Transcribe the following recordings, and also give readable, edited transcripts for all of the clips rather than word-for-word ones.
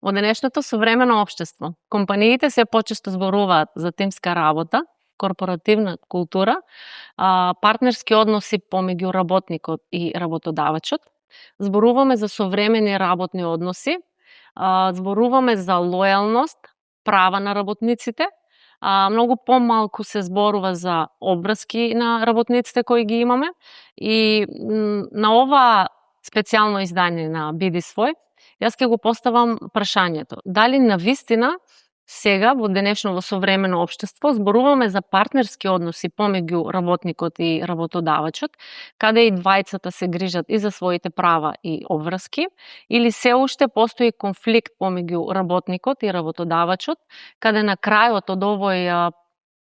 Во денешното современо општество, компаниите се почесто зборуваат за тимска работа, корпоративна култура, партнерски односи помеѓу работникот и работодавачот. Зборуваме за современи работни односи, зборуваме за лојалност, права на работниците, многу помалку се зборува за обврски на работниците кои ги имаме и на ова специјално издание на Биди свој, јас ќе го поставам прашањето. Дали навистина сега во денешно во современо општество зборуваме за партнерски односи помеѓу работникот и работодавачот, каде и двајцата се грижат и за своите права и обврски, или се уште постои конфликт помеѓу работникот и работодавачот, каде на крајот од овој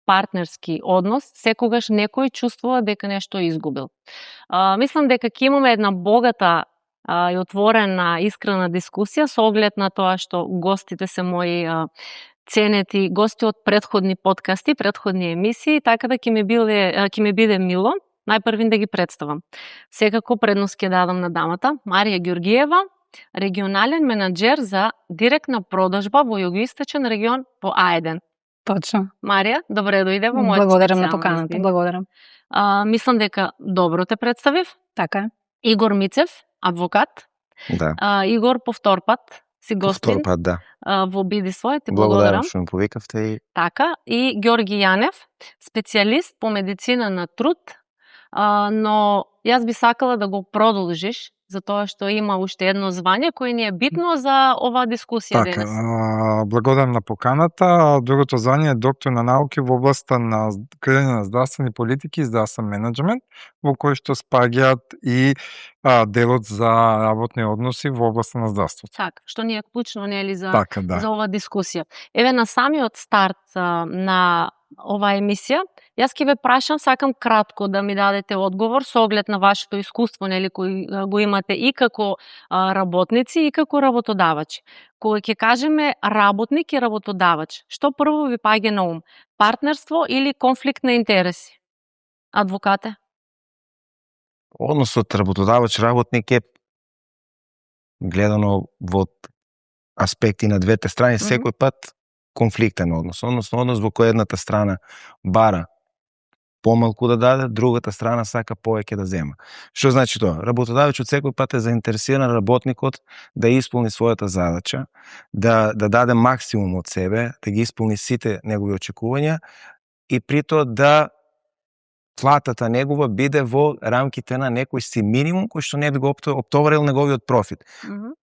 партнерски однос секогаш некој чувствува дека нешто изгубил. Мислам дека ќе имаме една богата и отворена, искрена дискусија со оглед на тоа што гостите се мои ценети гости од претходни подкасти, претходни емисии, така да ќе ми биде мило најпрвин да ги представам. Секако предност ќе дадам на дамата Марија Ѓоргиева, регионален менаџер за директна продажба во југоисточен регион по А1. Точно. Марија, добре дојде во мојот. Благодарам на поканата. Благодарам. Мислам дека добро те представив. Така. Игор Мицев, адвокат. Да. Игор, повтор пат си гостин. Повтор пат, да. Во Биди свој, ти благодарам што ме повикавте и така, и Ѓорги Јанев, специјалист по медицина на труд, но јас би сакала да го продолжиш затоа што има уште едно звање кое ни е битно за оваа дискусија денес. Благодарам на поканата. Другото звање е доктор на науки во областа на креирање на здравствени политики и здравствен менеджмент, во кој што спаѓаат и делот за работни односи во областа на здравството. Така, што ни е клучно, нели, за ова дискусија. Еве на самиот старт на оваа емисија, јас ќе ве прашам, сакам кратко да ми дадете одговор со оглед на вашето искуство, нели, кој го имате и како работници и како работодавачи. Кога ќе кажеме работник и работодавач, што прво ви паѓа на ум? Партнерство или конфликт на интереси? Адвокате? Односот работодавач-работник е гледано во аспекти на двете страни, секој пат конфликтен однос. Однос во кој едната страна бара помалку да даде, другата страна сака повеќе да зема. Што значи тоа? Работодавачот секој пат е заинтересиран работникот да исполни својата задача, да даде максимум од себе, да ги исполни сите негови очекувања и при тоа да платата негова биде во рамките на некој си минимум кој што не би го оптоварил неговиот профит.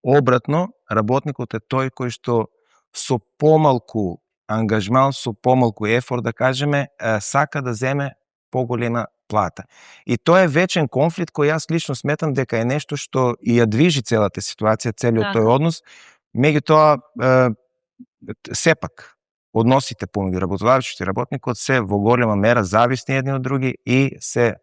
Обратно, работникот е тој кој што со помалку ангажман, со помалку ефорт, да кажеме, сака да земе поголема плата. И тоа е вечен конфликт кој јас лично сметам дека е нешто што и ја движи целата ситуација, целиот тој однос. Меѓутоа, сепак, односите помеѓу работодавачот и работникот се во голема мера зависни едни од други и се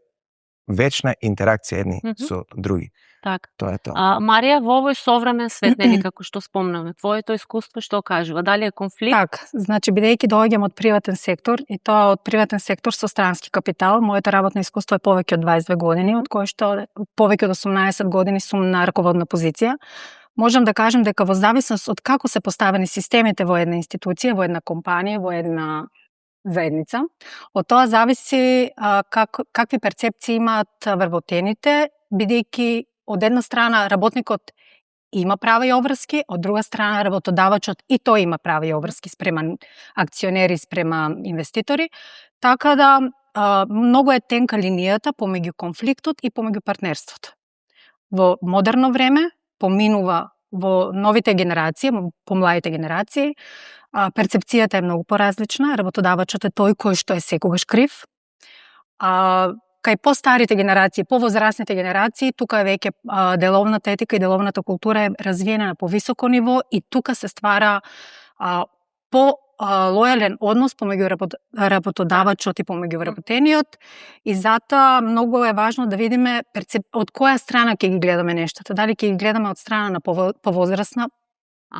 вечна интеракција едни со други. Така. Тоа е тоа. Марија, во овој современ свет, нели, како што спомнавме, твоето искуство што кажува? Дали е конфликт? Така, значи, бидејќи доаѓам од приватен сектор, и тоа од приватен сектор со странски капитал, моето работно искуство е повеќе од 22 години, од кои што повеќе од 18 години сум на раководна позиција. Можам да кажам дека во зависност од како се поставени системите во една институција, во една компанија, во една заедница, од тоа зависи какви перцепции имаат вработените, бидејќи од една страна работникот има права и обврски, од друга страна работодавачот и тој има права и обврски спрема акционери, спрема инвеститори, така да многу е тенка линијата помеѓу конфликтот и помеѓу партнерството. Во модерно време поминува во новите генерации, по младите генерации, перцепцијата е многу поразлична, работодавачот е тој кој што е секогаш крив. Кај постарите генерации, повозрасните генерации, тука е веќе деловната етика и деловната култура е развиена на повисоко ниво и тука се ствара лојален однос помеѓу работодавачот и помеѓу вработениот и затоа многу е важно да видиме од која страна ќе ги гледаме нештата. Дали ќе ги гледаме од страна на повозрасна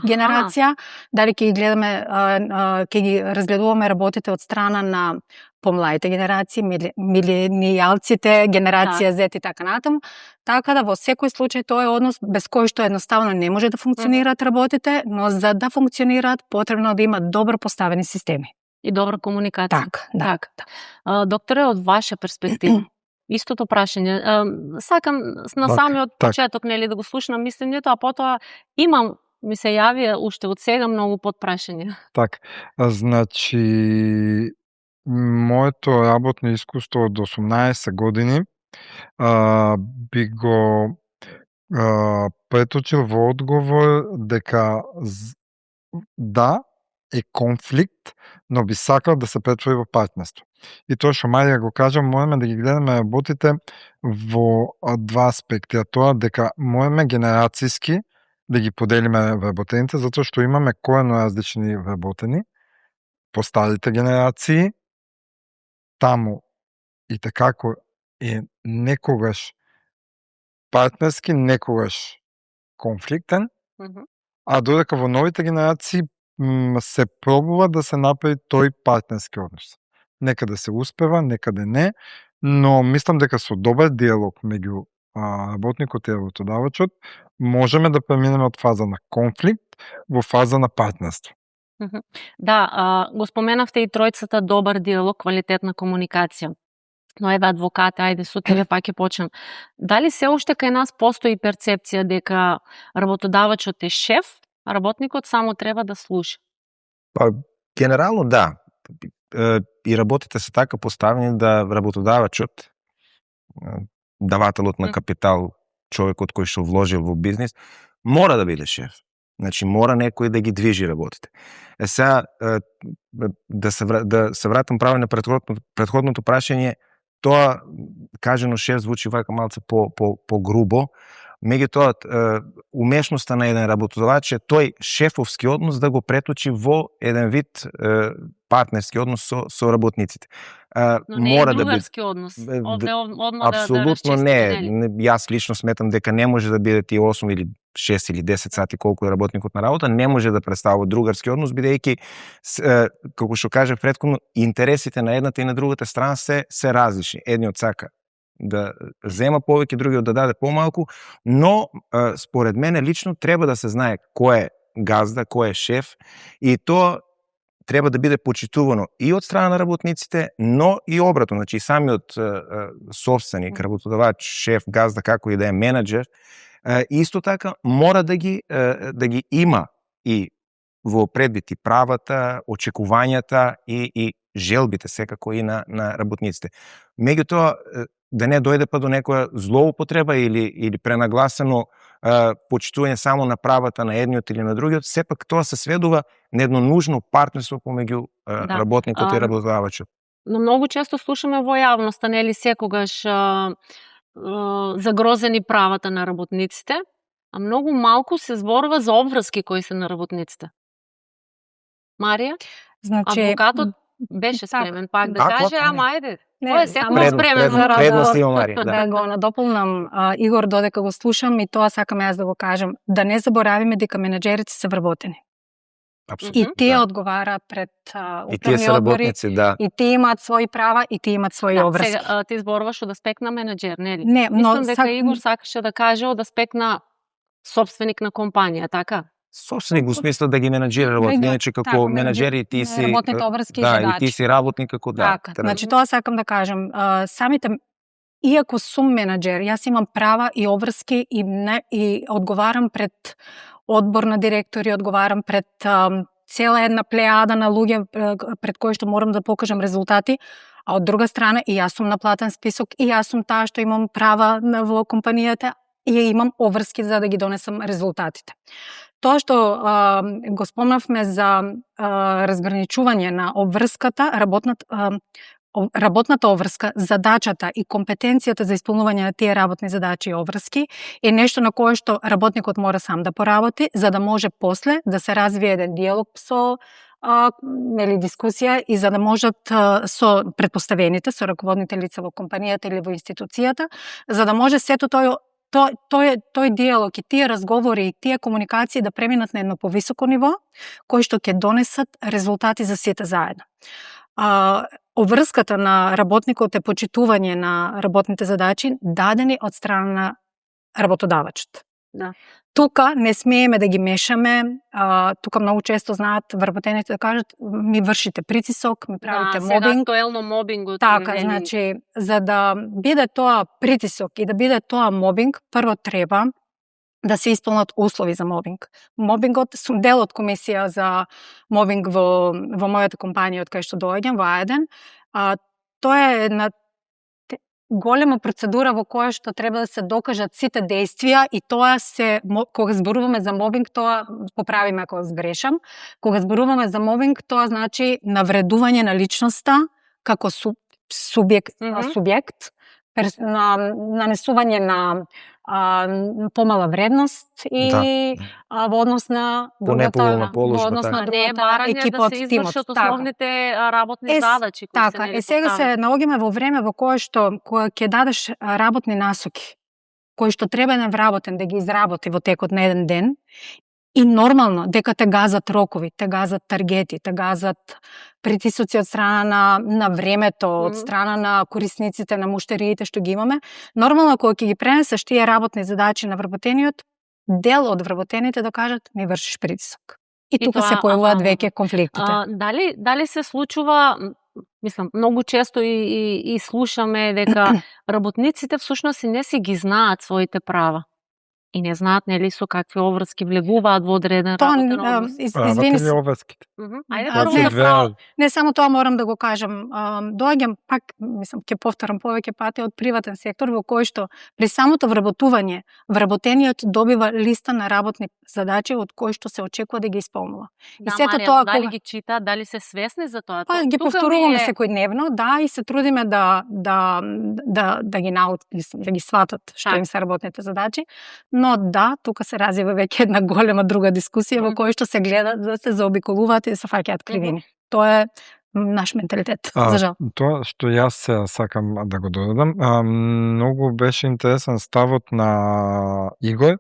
генерација, дали ќе ги гледаме, ќе ги разгледуваме работите од страна на помладите генерации, миленијалците, генерација Z и така натаму. Така да во секој случај тоа е однос без кој што едноставно не може да функционираат работите, но за да функционираат потребно да има добро поставени системи. И добра комуникација. Так, да. Докторе, од ваша перспектива, истото прашање. Сакам на самиот почеток, нели, да го слушнам мислењето, а потоа ми се јави уште од сега многу подпрашања. Так, значи, моето работно искуство од 18 години би го преточил во одговор дека да, е конфликт, но би сакал да се претвори во партнерство. И тоа што Марија го кажа, можеме да ги гледаме работите во два аспекти, а тоа дека можеме генерацијски да ги поделиме вработените, затоа што имаме корено различни вработени по старите генерации, таму и такако е некогаш партнерски, некогаш конфликтен, а додека во новите генерации се пробува да се направи тој партнерски однос. Некаде се успева, некаде не, но мислам дека со добар диалог меѓу работникот и работодавачот можеме да преминеме од фаза на конфликт во фаза на партнерство. Да, го споменавте и тројцата добар диалог, квалитетна комуникација. Но еве адвокате, ајде со тебе пак ќе почнем. Дали се уште кај нас постои перцепција дека работодавачот е шеф, а работникот само треба да слуша? Па, генерално да. И работите се така поставени да работодавачот, давателот на капитал, човекот кој што вложил во бизнис, мора да биде шеф. Значи, мора некој да ги движи работите. Сега, да се вратам право на претходното прашање, тоа, кажено шеф, звучи вака малце по грубо, меѓутоа, умешноста на еден работодавач е тој шефовски однос да го преточи во еден вид партнерски однос со работниците. Но не е другарски однос. Апсолутно не. Јас лично сметам дека не може да биде ти 8 или 6 или 10 сати колку е работникот на работа, не може да представува другарски однос, бидејќи, како што кажав претходно, интересите на едната и на другата страна се различни. Едниот сака да зема повеќе, другиот да даде помалку, но според мене лично треба да се знае кој е газда, кој е шеф, и тоа треба да биде почитувано и од страна на работниците, но и обратно, значи самиот собственик, работодавач, шеф, газда, како и да е менаџер, исто така мора да ги има и во предвид правата, очекувањата и желбите секако и на работниците. Меѓутоа, да не дојде па до некоја злоупотреба или пренагласено почитување само на правата на едниот или на другиот, сепак тоа се сведува на едно нужно партнерство помеѓу работникот и работодавачот. Но многу често слушаме во јавноста, нели, секогаш загрозени правата на работниците, а многу малку се зборува за обврски кои се на работниците. Марија? Значи, адвокатот беше спремен пак да каже, ама ајде, тој е секој спремен за предност има Марија. Да го надополнам Игор додека го слушам, и тоа сакам јас да го кажам, да не заборавиме дека менаџерите се вработени. Абсолютно, и тие одговара пред управни одбори, и тие имаат своји права, и тие имаат своји обврски. Сега ти зборуваш од аспект на менаџер, нели? Не, но мислам дека Игор сакаше да каже од аспект на собственик на компанија, така? Собственик во смисла да ги менаџира работници, иначе како менаџери ти си работните обврски и ти си работник како Така, значи тоа сакам да кажам, самите, иако сум менаџер, јас имам права и обврски и одговарам пред одбор на директори, одговарам пред цела една плејада на луѓе пред кои што морам да покажам резултати, а од друга страна и јас сум на платен список, и јас сум таа што имам права во компанијата и имам обврски за да ги донесам резултатите. Тоа што го спомнавме за разграничување на обврската, работната обврска, задачата и компетенцијата за исполнување на тие работни задачи и обврски е нешто на кое што работникот мора сам да поработи, за да може после да се развие еден диалог со дискусија и за да можат со претпоставените, со раководните лица во компанијата или во институцијата, за да може сето тоа тој диалог и тие разговори и тие комуникации да преминат на едно повисоко ниво, кои што ќе донесат резултати за сите заедно. Обврската на работникот е почитување на работните задачи дадени од страна на работодавачот. Да. Тука не смееме да ги мешаме, тука многу често знаат вработените да кажат ми вршите притисок, ми правите сега мобинг. актуелно мобингот. Така, значи, за да биде тоа притисок и да биде тоа мобинг, прво треба да се исполнат услови за мобинг. Мобингот, сум дел од комисија за мобинг во мојата компанија од кај што доаѓам, во А1. Тоа е една голема процедура во која што треба да се докажат сите действија и тоа кога зборуваме за мобинг, тоа поправиме ако сгрешам, кога зборуваме за мобинг, тоа значи навредување на личноста како субјект, нанесување на помала вредност и во однос на другата, во однос на другата екипа од да се тимот. извршат основните работни задачи кои така, се сега се наоѓаме во време во кое што кога ќе дадеш работни насоки, кои што треба еден вработен да ги изработи во текот на еден ден, и нормално дека те газат рокови, те газат таргети, те газат притисоци од страна на времето, од страна на корисниците, на муштериите што ги имаме. Нормално кога ќе ги пренесеш тие работни задачи на вработениот, дел од вработените да кажат ми вршиш притисок. И тука се појавуваат веќе конфликтите. Дали се случува, мислам, многу често и слушаме дека работниците всушност и не си ги знаат своите права и не знаат нели со какви обврски влегуваат во одреден работен однос. Извини се. Ајде прво не само тоа морам да го кажам. Доаѓам пак, мислам, ќе повторам повеќе пати од приватен сектор во кој што при самото вработување вработениот добива листа на работни задачи од кои што се очекува да ги исполнува. И сето тоа дали ги читаат, дали се свесни за тоа? Ги повторуваме секојдневно, да, и се трудиме да ги да ги сватат што им се работните задачи. Но да, тука се развива веќе една голема друга дискусија во која што се гледа да се заобиколуваат и да се фаќаат кривини. Тоа е наш менталитет, за жал. Тоа што јас сакам да го додадам, многу беше интересен ставот на Игор.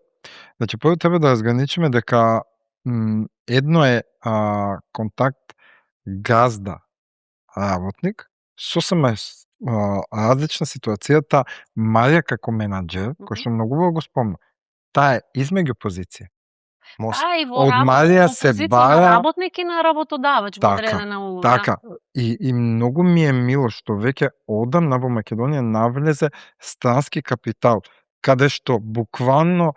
Значи, прво треба да разграничиме дека едно е контакт газда-работник, сосема различна ситуацијата Марија како менаџер, кој што многу го спомна. Таа е измеѓу позиција. Од Марија се бара на работник и на работодавач во одредена улога. Така. И многу ми е мило што веќе одамна во Македонија навлезе странски капитал, каде што буквално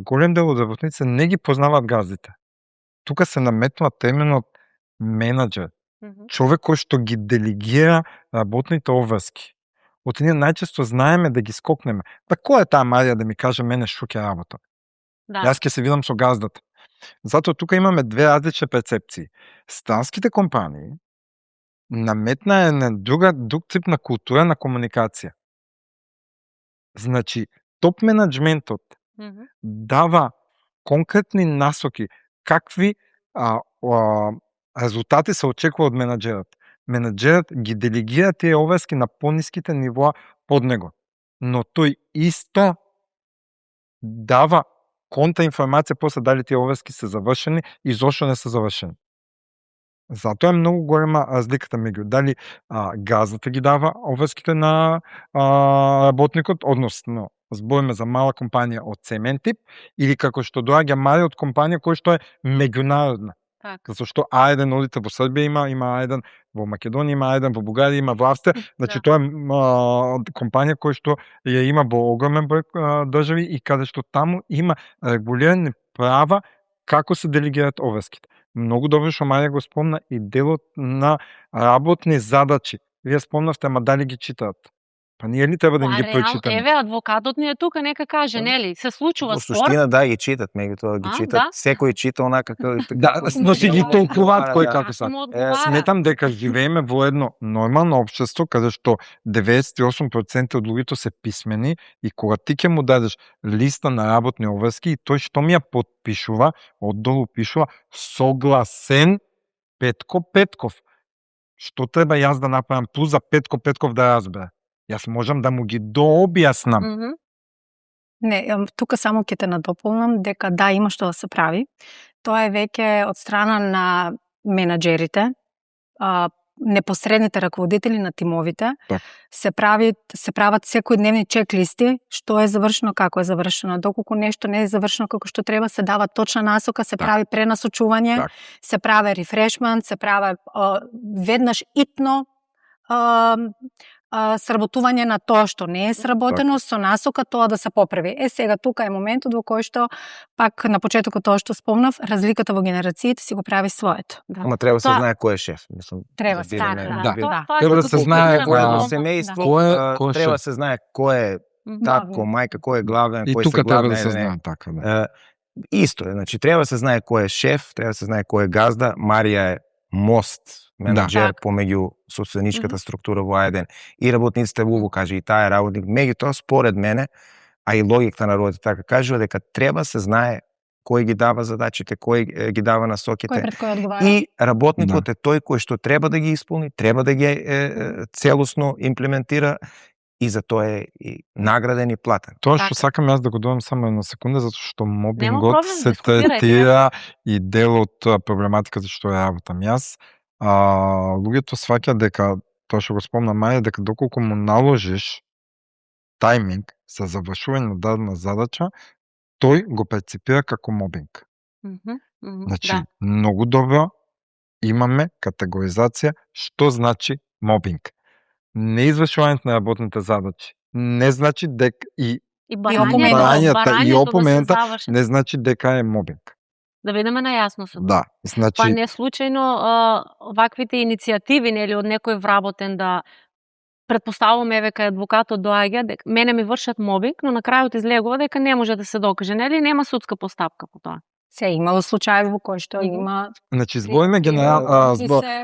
голем дел од работниците не ги познаваат газдите. Тука се наметнува терминот менаџер. Човек кој што ги делегира работните обврски. Од ние најчесто знаеме да ги скокнеме. Па која е таа Марија да ми каже мене што ќе работа? Да. Јас ќе се видам со газдата. Затоа тука имаме две различни перцепции. Странските компании наметна една друг тип на култура на комуникација. Значи, топ менеджментот дава конкретни насоки какви резултати се очекува од менаџерот. Менаџерот ги делегира тие обврски на пониските нивоа под него. Но тој исто дава контраинформација после дали тие обврски се завршени и зошто не се завршени. Затоа е многу голема разликата меѓу дали газдата ги дава обврските на работникот, односно збориме за мала компанија од цемент тип, или како што доаѓа Марија од компанија која што е меѓународна. Така. Зашто А1 одите во Србија има А1 во Македонија, има А1 во Бугарија, има во Австрија. Значи тоа е компанија која што ја има во огромен број држави и каде што таму има регулирани права како се делегираат обврските. Многу добро што Марија го спомна и делот на работни задачи. Вие спомнавте, ама дали ги читаат? Па ние ли треба да им ги прочитаме? Еве, адвокатот ни е тука, нека каже, нели? Се случува Во спор. суштина да ги читат, меѓутоа ги читат. Да? Секој чита онака како Да, но си ги толкуваат кој како са. Сметам дека живееме во едно нормално општество каде што 98% од луѓето се писмени и кога ти ќе му дадеш листа на работни обврски и тој што ми ја потпишува, оддолу пишува согласен Петко Петков. Што треба јас да направам плюс за Петко Петков да разбере? Јас можам да му ги дообјаснам. Не, тука само ќе те надополнам дека да, има што да се прави. Тоа е веќе од страна на менаџерите, непосредните раководители на тимовите. Так. Се прават секојдневни чек-листи, што е завршено, како е завршено. Доколку нешто не е завршено како што треба, се дава точна насока, се прави пренасочување, Так. се прави рефрешмент, се прави веднаш итно сработување на тоа што не е сработено со насока тоа да се поправи. Сега тука е моментот во кој што пак на почетокот тоа што спомнав, разликата во генерациите си го прави своето. Да. Ама треба да се знае кој е шеф, мислам. Треба да се бидеме- така, да. Тоа Треба да како се знае структурирано Во едно во- семејство Кој е треба да шеф? се знае кој е татко, мајка, кој е главен, И кој тука се треба главна да се или не. знае така, да. Исто е, значи треба да се знае кој е шеф, треба да се знае кој е газда. Марија е мост, менаџер помеѓу собственичката структура во А1 и работниците во УВО, каже и таа е работник. Меѓутоа според мене, а и логиката на народите така кажува дека треба се знае кој ги дава задачите, кој ги дава насоките. Кој пред кој одговара? И работникот е тој кој што треба да ги исполни, треба да ги целосно имплементира и за тоа е и награден и платен. Тоа Така. што сакам јас да го додам само една секунда, затоа што мобингот проблем, се дискутирајте, третира и дел од проблематиката што ја работам јас. Луѓето сваќаат дека, тоа што го спомна Маја, дека доколку му наложиш тајминг за завршување на дадена задача, тој го перципира како мобинг. Значи, Да. многу добро имаме категоризација што значи мобинг. Неизвршувањето на работните задачи не значи дека и И барањата и опомената не... не значи дека е мобинг. Да бидеме најасно со тоа. Да, значи Па не случајно ваквите иницијативи нели од некој вработен да претпоставуваме еве кај адвокатот доаѓа дека мене ми вршат мобинг, но на крајот излегува дека не може да се докаже, нели нема судска постапка по тоа. Се имало случаи во кои што има Значи, збориме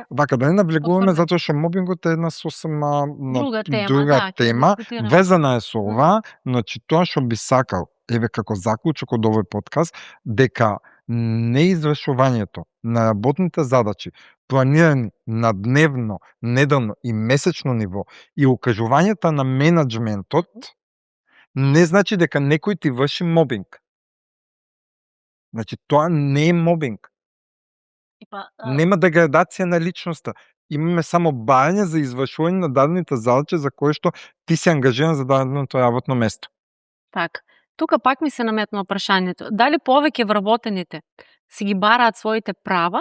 вака да не навлегуваме Потврден. затоа што мобингот е една сосем Друга тема, друга да, ќе тема, дискутираме. везана е со ова, значи тоа што би сакал, еве како заклучок од овој подкаст, дека неизвршувањето на работните задачи планирани на дневно, неделно и месечно ниво и укажувањата на менаџментот не значи дека некој ти врши мобинг. Значи, тоа не е мобинг. Нема деградација на личноста. Имаме само барање за извршување на дадените задачи за кои што ти си ангажиран за даденото работно место. Така. Тука пак ми се наметнува прашањето. Дали повеќе вработените си ги бараат своите права,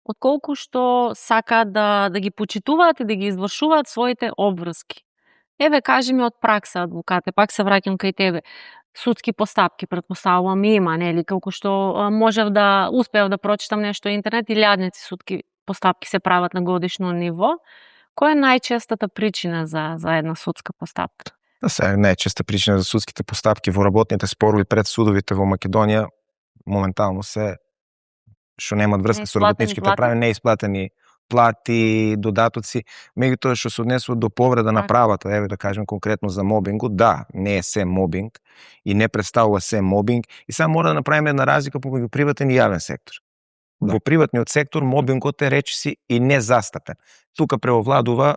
отколку што сакаат да ги почитуваат и да ги извршуваат своите обврски? Еве, кажи ми од пракса, адвокате, пак се враќам кај тебе. Судски постапки, претпоставувам има, нели, колку што можев да успеав да прочитам нешто на интернет, илјадници судски постапки се прават на годишно ниво. Која е најчестата причина за една судска постапка? Да, се најчеста причина за судските постапки во работните спорови пред судовите во Македонија моментално се што немаат врска со работничките прави, неисплатени плати, додатоци, меѓутоа што се однесува до повреда на правата, еве да кажем конкретно за мобингот, да, не е се мобинг и не представува се мобинг и само мора да направиме една разлика помеѓу приватен и јавен сектор. Да. Во приватниот сектор мобингот е речиси и незастапен. Тука преовладува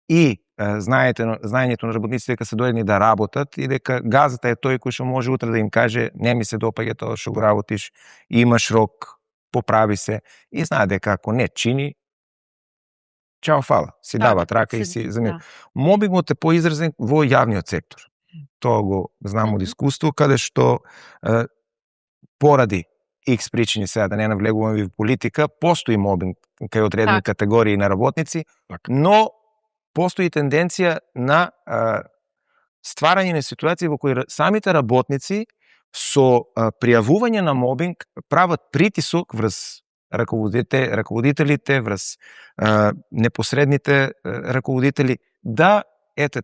и знаењето на работниците дека се доедни да работат и дека газата е тој кој што може утре да им каже не ми се допаѓа тоа што го работиш, имаш рок, поправи се и знае дека ако не чини, чао фала, си дават рака и си заминува. Мобингот е поизразен во јавниот сектор. Тоа го знам од искуство, каде што поради X причини, сега да не навлегуваме во политика, постои мобинг кај одредени категории на работници, но постои тенденција на стварање на ситуации во кои самите работници со пријавување на мобинг прават притисок врз раководителите, врз непосредните раководители да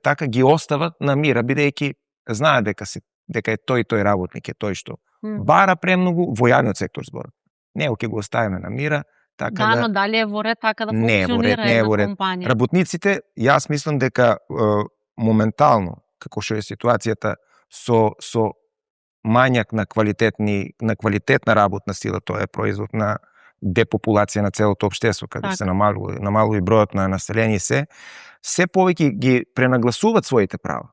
така ги остават на мира, бидејќи знаат дека е тој работник, е тој што бара премногу во јавниот сектор збор. Не, ќе го оставиме на мира, така да, но дали е во ред така да функционира една компанија? Работниците, јас мислам дека моментално, како што е ситуацијата со мањак на квалитетна работна сила, тоа е производ на депопулација на целото општество, каде се намалува и бројот на население се повеќе ги пренагласуваат своите права.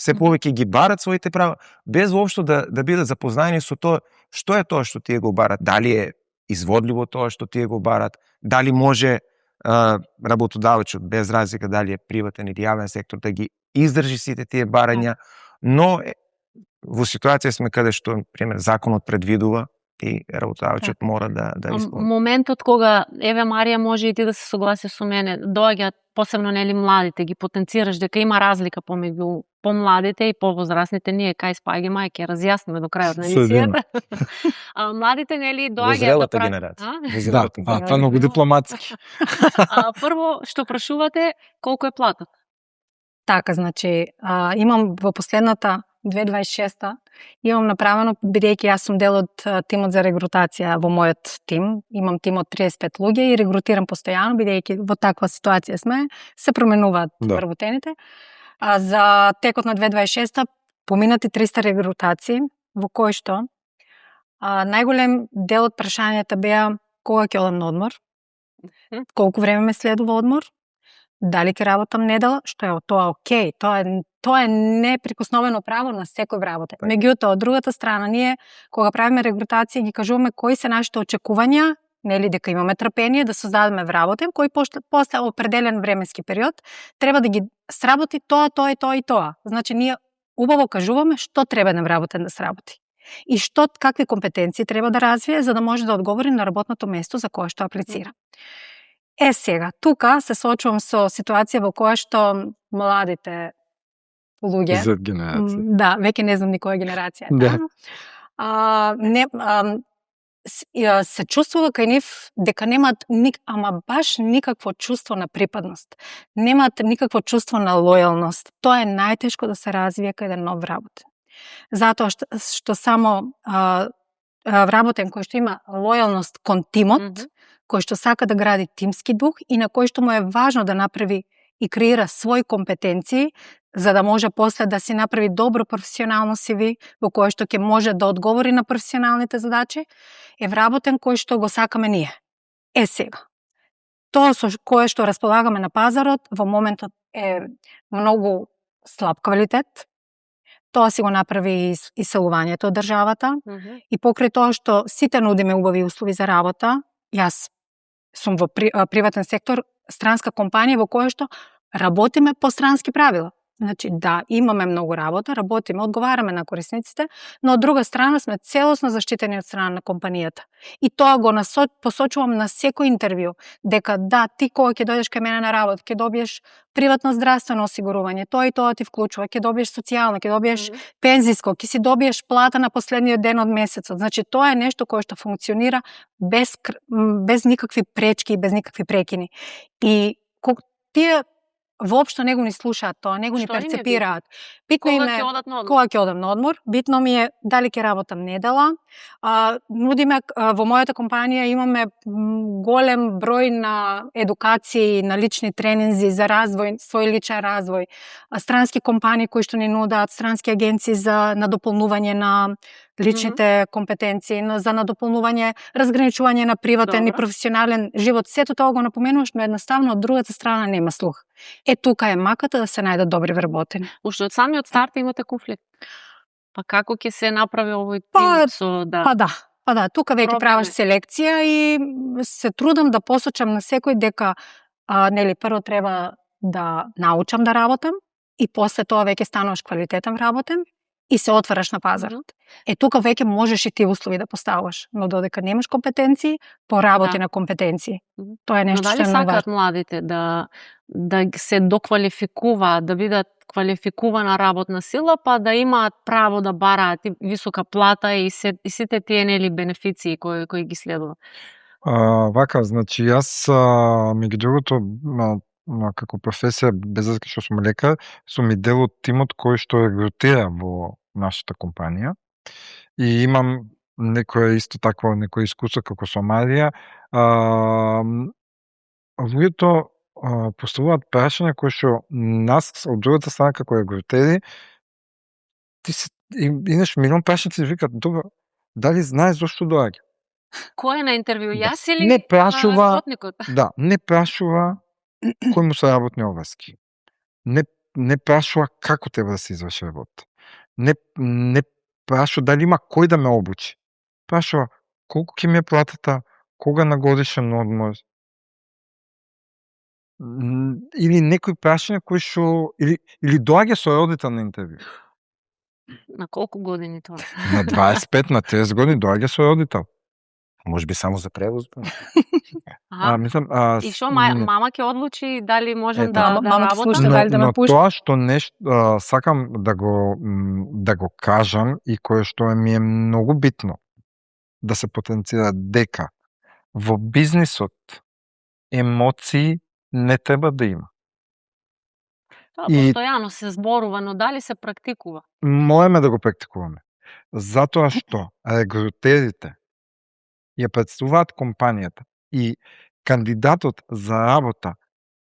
се повеќе ги барат своите права, без воопшто да бидат запознаени со тоа што е тоа што тие го барат, дали е изводливо тоа што тие го барат, дали може работодавачот, без разлика дали е приватен или јавен сектор, да ги издржи сите тие барања, но во ситуација сме каде што, пример, законот предвидува и работодавачот мора да исполни. Моментот кога, еве Марија, може и ти да се согласи со мене, доаѓаат посебно нели младите, ги потенцираш дека има разлика помеѓу помладите и повозрастните, ние кај спаѓаме, ќе разјасниме до крајот на емисијата. Младите нели доаѓаат да генерација. Да, тоа многу дипломатски. Прво што прашувате, колку е платот? Така, значи, имам во последната 2026 имам направено, бидејќи јас сум дел од тимот за регрутација во мојот тим, имам тим од 35 луѓе и регрутирам постојано, бидејќи во таква ситуација сме, се променуваат вработените. За текот на 2026 поминати 300 регрутации, во кои што најголем дел од прашањата беа кога ќе одам на одмор, колку време ме следува одмор, дали ќе работам недела, што е тоа окей, тоа е неприкосновено право на секој вработен. Меѓутоа, од другата страна, ние кога правиме регрутација ги кажуваме кои се нашите очекувања, нели дека имаме трпение да создадеме вработен, кој после определен временски период треба да ги сработи тоа и тоа. Значи ние убаво кажуваме што треба на вработен да сработи и какви компетенции треба да развие за да може да одговори на работното место за кое што аплицира. Сега, тука се соочувам со ситуација во која што младите луѓе, Z генерација. Да, веќе не знам никоја генерација. Се чувствува кај нив дека немаат баш никакво чувство на припадност. Немаат никакво чувство на лојалност. Тоа е најтешко да се развие кај еден нов вработен. Затоа што само вработен кој што има лојалност кон тимот, кој што сака да гради тимски дух и на кој што му е важно да направи и креира своји компетенции, за да може после да си направи добро професионално CV, во кое што ќе може да одговори на професионалните задачи, е вработен кој што го сакаме ние. Сега. Тоа со кое што располагаме на пазарот во моментот е многу слаб квалитет. Тоа си го направи иселувањето од државата и покрај тоа што сите нудиме убави услови за работа, јас сум во приватен сектор, странска компанија во која што работиме по странски правила. Значи, да, имаме многу работа, работиме, одговараме на корисниците, но од друга страна сме целосно заштитени од страна на компанијата. И тоа го посочувам на секој интервју, дека да, ти кога ќе дојдеш кај мене на работа, ќе добиеш приватно здравствено осигурување, тоа и тоа ти вклучува, ќе добиеш социјално, ќе добиеш пензиско, ќе си добиеш плата на последниот ден од месецот. Значи, тоа е нешто кое што функционира без никакви пречки и без никакви прекини. И тие воопшто не го ни слушаат тоа, не го ни перцепираат. Битно им е кога ќе одам на одмор, битно ми е дали ќе работам недела. Нудиме во мојата компанија имаме голем број на едукации, на лични тренинзи за развој, свој личен развој. Странски компании кои што ни нудат, странски агенции за надополнување на личните компетенции, за надополнување, разграничување на приватен и професионален живот. Сето тоа го напоменуваш, но едноставно од другата страна нема слух. Тука е маката да се најдат добри вработени. Уште од самиот старт имате конфликт. Па како ќе се направи овој тим со Па да, тука веќе правиш селекција и се трудам да посочам на секој дека нели прво треба да научам да работам и после тоа веќе стануваш квалитетен вработен и се отвараш на пазарот. Тука веќе можеш и ти услови да поставаш, но додека немаш компетенции, поработи на компетенции. Тоа е нешто што е многу. Дали сакаат младите да се доквалификуваат, да бидат квалификувана работна сила, па да имаат право да бараат и висока плата и сите тие нели бенефиции кои ги следува? Вака, значи јас меѓу другото како професија, без разлика што сум лекар, сум и дел од тимот кој што регрутира во нашата компанија и имам исто некој искуство како со Марија. Луѓето поставуваат прашања кои што нас од другата страна како регрутери инеш милион прашања ти викат, добро, дали знаеш зошто доаѓа? Кој е на интервју, јас или не прашува, работникот? Да, не прашува кој му се работни обврски. Не не прашува како треба да се изврши работа. Не прашува дали има кој да ме обучи. Прашува колку ќе ми е платата, кога на годишен одмор. Или некои прашања кои што или доаѓа со родител на интервју. На колку години тоа? На 25, на 30 години доаѓа со родител. Може би само за превоз. Мислам, И што мама ќе одлучи дали можем да мамата работам? слуша дали да ме пушти. Тоа што нешто сакам да го кажам и кое што ми е многу битно да се потенцира дека во бизнисот емоции не треба да има. Постојано се зборува, но дали се практикува? Можеме да го практикуваме. Затоа што рекрутерите ја представуваат компанијата и кандидатот за работа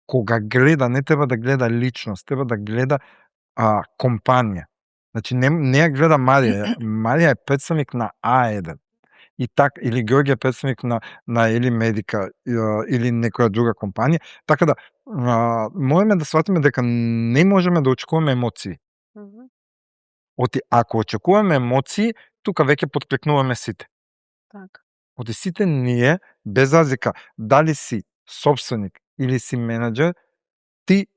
кога гледа, не треба да гледа личност, треба да гледа компанија. Значи не ја гледа Марија. Марија е представник на А1. И или Георги е представник на Ели Медика или некоја друга компанија. Така да можеме да сватиме дека не можеме да очекуваме емоции. Ако очекуваме емоции, тука веќе подклекнуваме сите. Така. Сите ние, без разлика дали си собственик или си менеджер, ти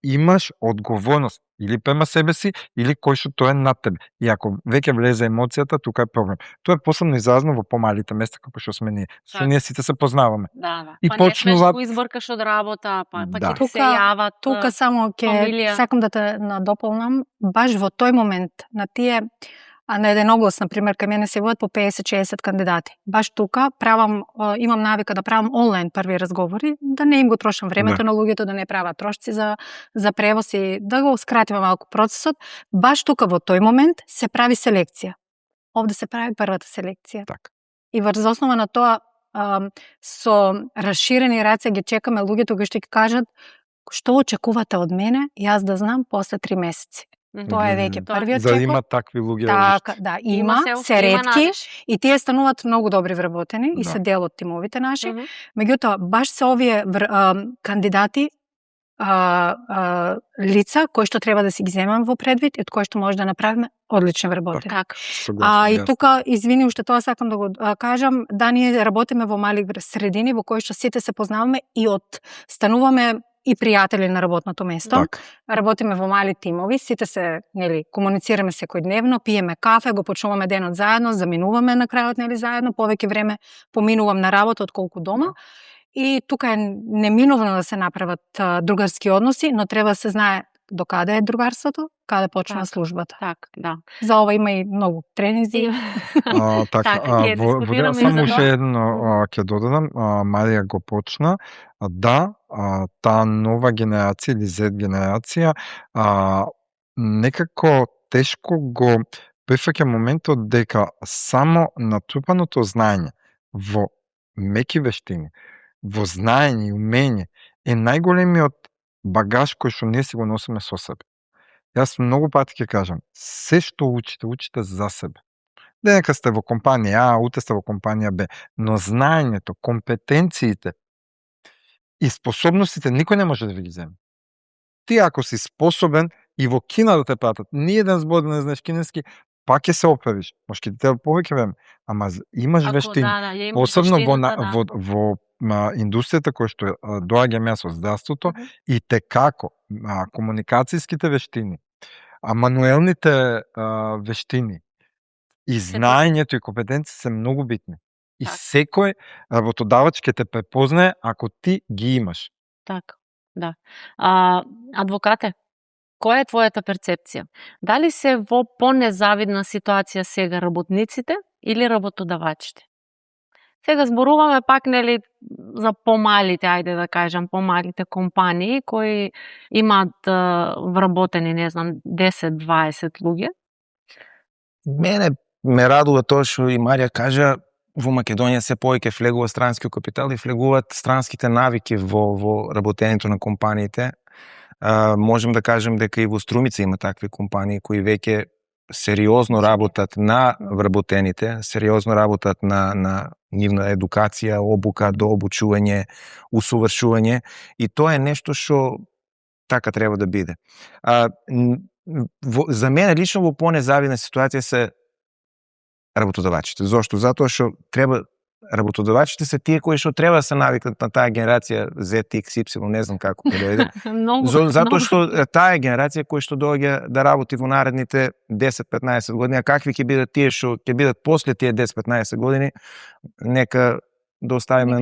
имаш одговорност или према себе си, или кој што тоа е над тебе. И ако веќе влезе емоцијата, тука е проблем. Тоа е посебно изразно во помалите места како што сме ние. Што ние сите се познаваме. Да. И па почнуваат... не смеш го избркаш од работа, па Да. ќе се јават. Тука само ќе сакам да те надополнам, баш во тој момент на тие на еден оглас, например, кај мене се водат по 50-60 кандидати. Баш тука имам навика да правам онлайн први разговори, да не им го трошам времето на луѓето, да не прават трошци за превоз и да го скратиме малку процесот. Баш тука во тој момент се прави селекција. Овде се прави првата селекција. Так. И врз основа на тоа со расширени раце ги чекаме луѓето кои што ќе кажат што очекувате од мене, јас да знам после 3 месеци. Тоа е веќе првиот чекор. Да има такви луѓе. Така, да, има, се ретки и тие стануваат многу добри вработени и се дел од тимовите наши. Меѓутоа, баш се овие кандидати, лица кои што треба да си ги земам во предвид и од кои што може да направиме одлични вработени. Така. И тука, извини, уште тоа сакам да го кажам, да ние работиме во мали средини во кои што сите се познаваме и стануваме и пријатели на работното место. Так. Работиме во мали тимови, сите се, комуницираме секојдневно, пиеме кафе, го почнуваме денот заедно, заминуваме на крајот, заедно, повеќе време поминувам на работа отколку дома. И тука е неминовно да се направат другарски односи, но треба да се знае до каде е другарството, каде почна службата. Така, да. За ова има и многу тренинзи. Така, ќе дискутираме само за тоа. уште едно ќе додадам, Марија го почна, таа нова генерација или Z генерација некако тешко го прифаќа моментот дека само натрупаното знаење во меки вештини, во знаење и умење е најголемиот багаж кој што ние си го носиме со себе. Јас многу пати ќе кажам, се што учите за себе. Денека сте во компанија А, утре сте во компанија Б, но знаењето, компетенциите и способностите никој не може да ви ги земе. Ти ако си способен и во Кина да те пратат, ни еден збор да не знаеш кинески, пак ќе се оправиш. Може ќе ти треба повеќе време, ама имаш вештини. Посебно во индустријата која што доаѓам јас од здравството, и текако комуникацијските вештини, мануелните вештини и знаењето и компетенци се многу битни. И секој работодавач ќе те препознае ако ти ги имаш. Така, да. Адвокате, која е твојата перцепција? Дали се во понезавидна ситуација сега работниците или работодавачите? Сега зборуваме пак за помалите, ајде да кажам, помалите компании кои имаат вработени, 10-20 луѓе. Мене ме радува тоа што и Марија кажа, во Македонија се повеќе влегува странски капитал и влегуваат странските навики во работењето на компаниите. Можем да кажем дека и во Струмица има такви компании кои веќе сериозно работат на вработените, сериозно работат на нивна едукација, обука, дообучување, усовршување, и тоа е нешто што така треба да биде. За мене лично во понезавидна ситуација се работодавачите. Зошто? Затоа што треба работодавачите се тие кои што треба да се навикнат на таа генерација Z, X, Y, не знам како ќе дојде. Затоа што таа е генерација која што доаѓа да работи во наредните 10-15 години, а какви ќе бидат тие што ќе бидат после тие 10-15 години, нека да оставиме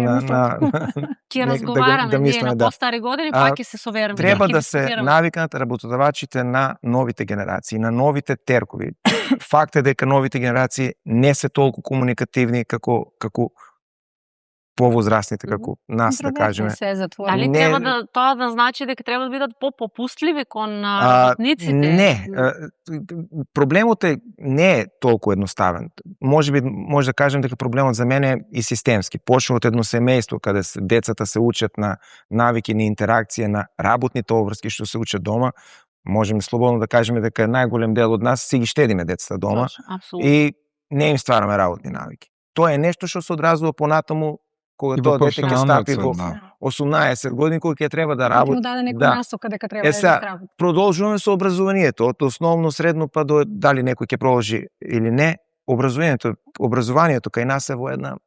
ќе разговараме ние на постари години, пак ќе се совераме. Треба да се навикнат работодавачите на новите генерации, на новите теркови. Факт е дека новите генерации не се толку комуникативни како повозрастните, како нас, да кажеме. Дали треба тоа да значи дека треба да бидат попопустливи кон работниците? Не. Проблемот не е толку едноставен. Може да кажем дека проблемот за мене е и системски. Почнува од едно семејство каде децата се учат на навики, на интеракција, на работните обврски што се учат дома. Можеме слободно да кажеме дека најголем дел од нас си ги штедиме децата дома и не им ствараме работни навики. Тоа е нешто што се одразува понатаму кога тоа дете ќе стапи во 18 години, кога ќе треба да работи. Насока дека треба да работи. Продолжуваме со образованието, од основно, средно, па до дали некој ќе продолжи или не. Образованието кај нас е во една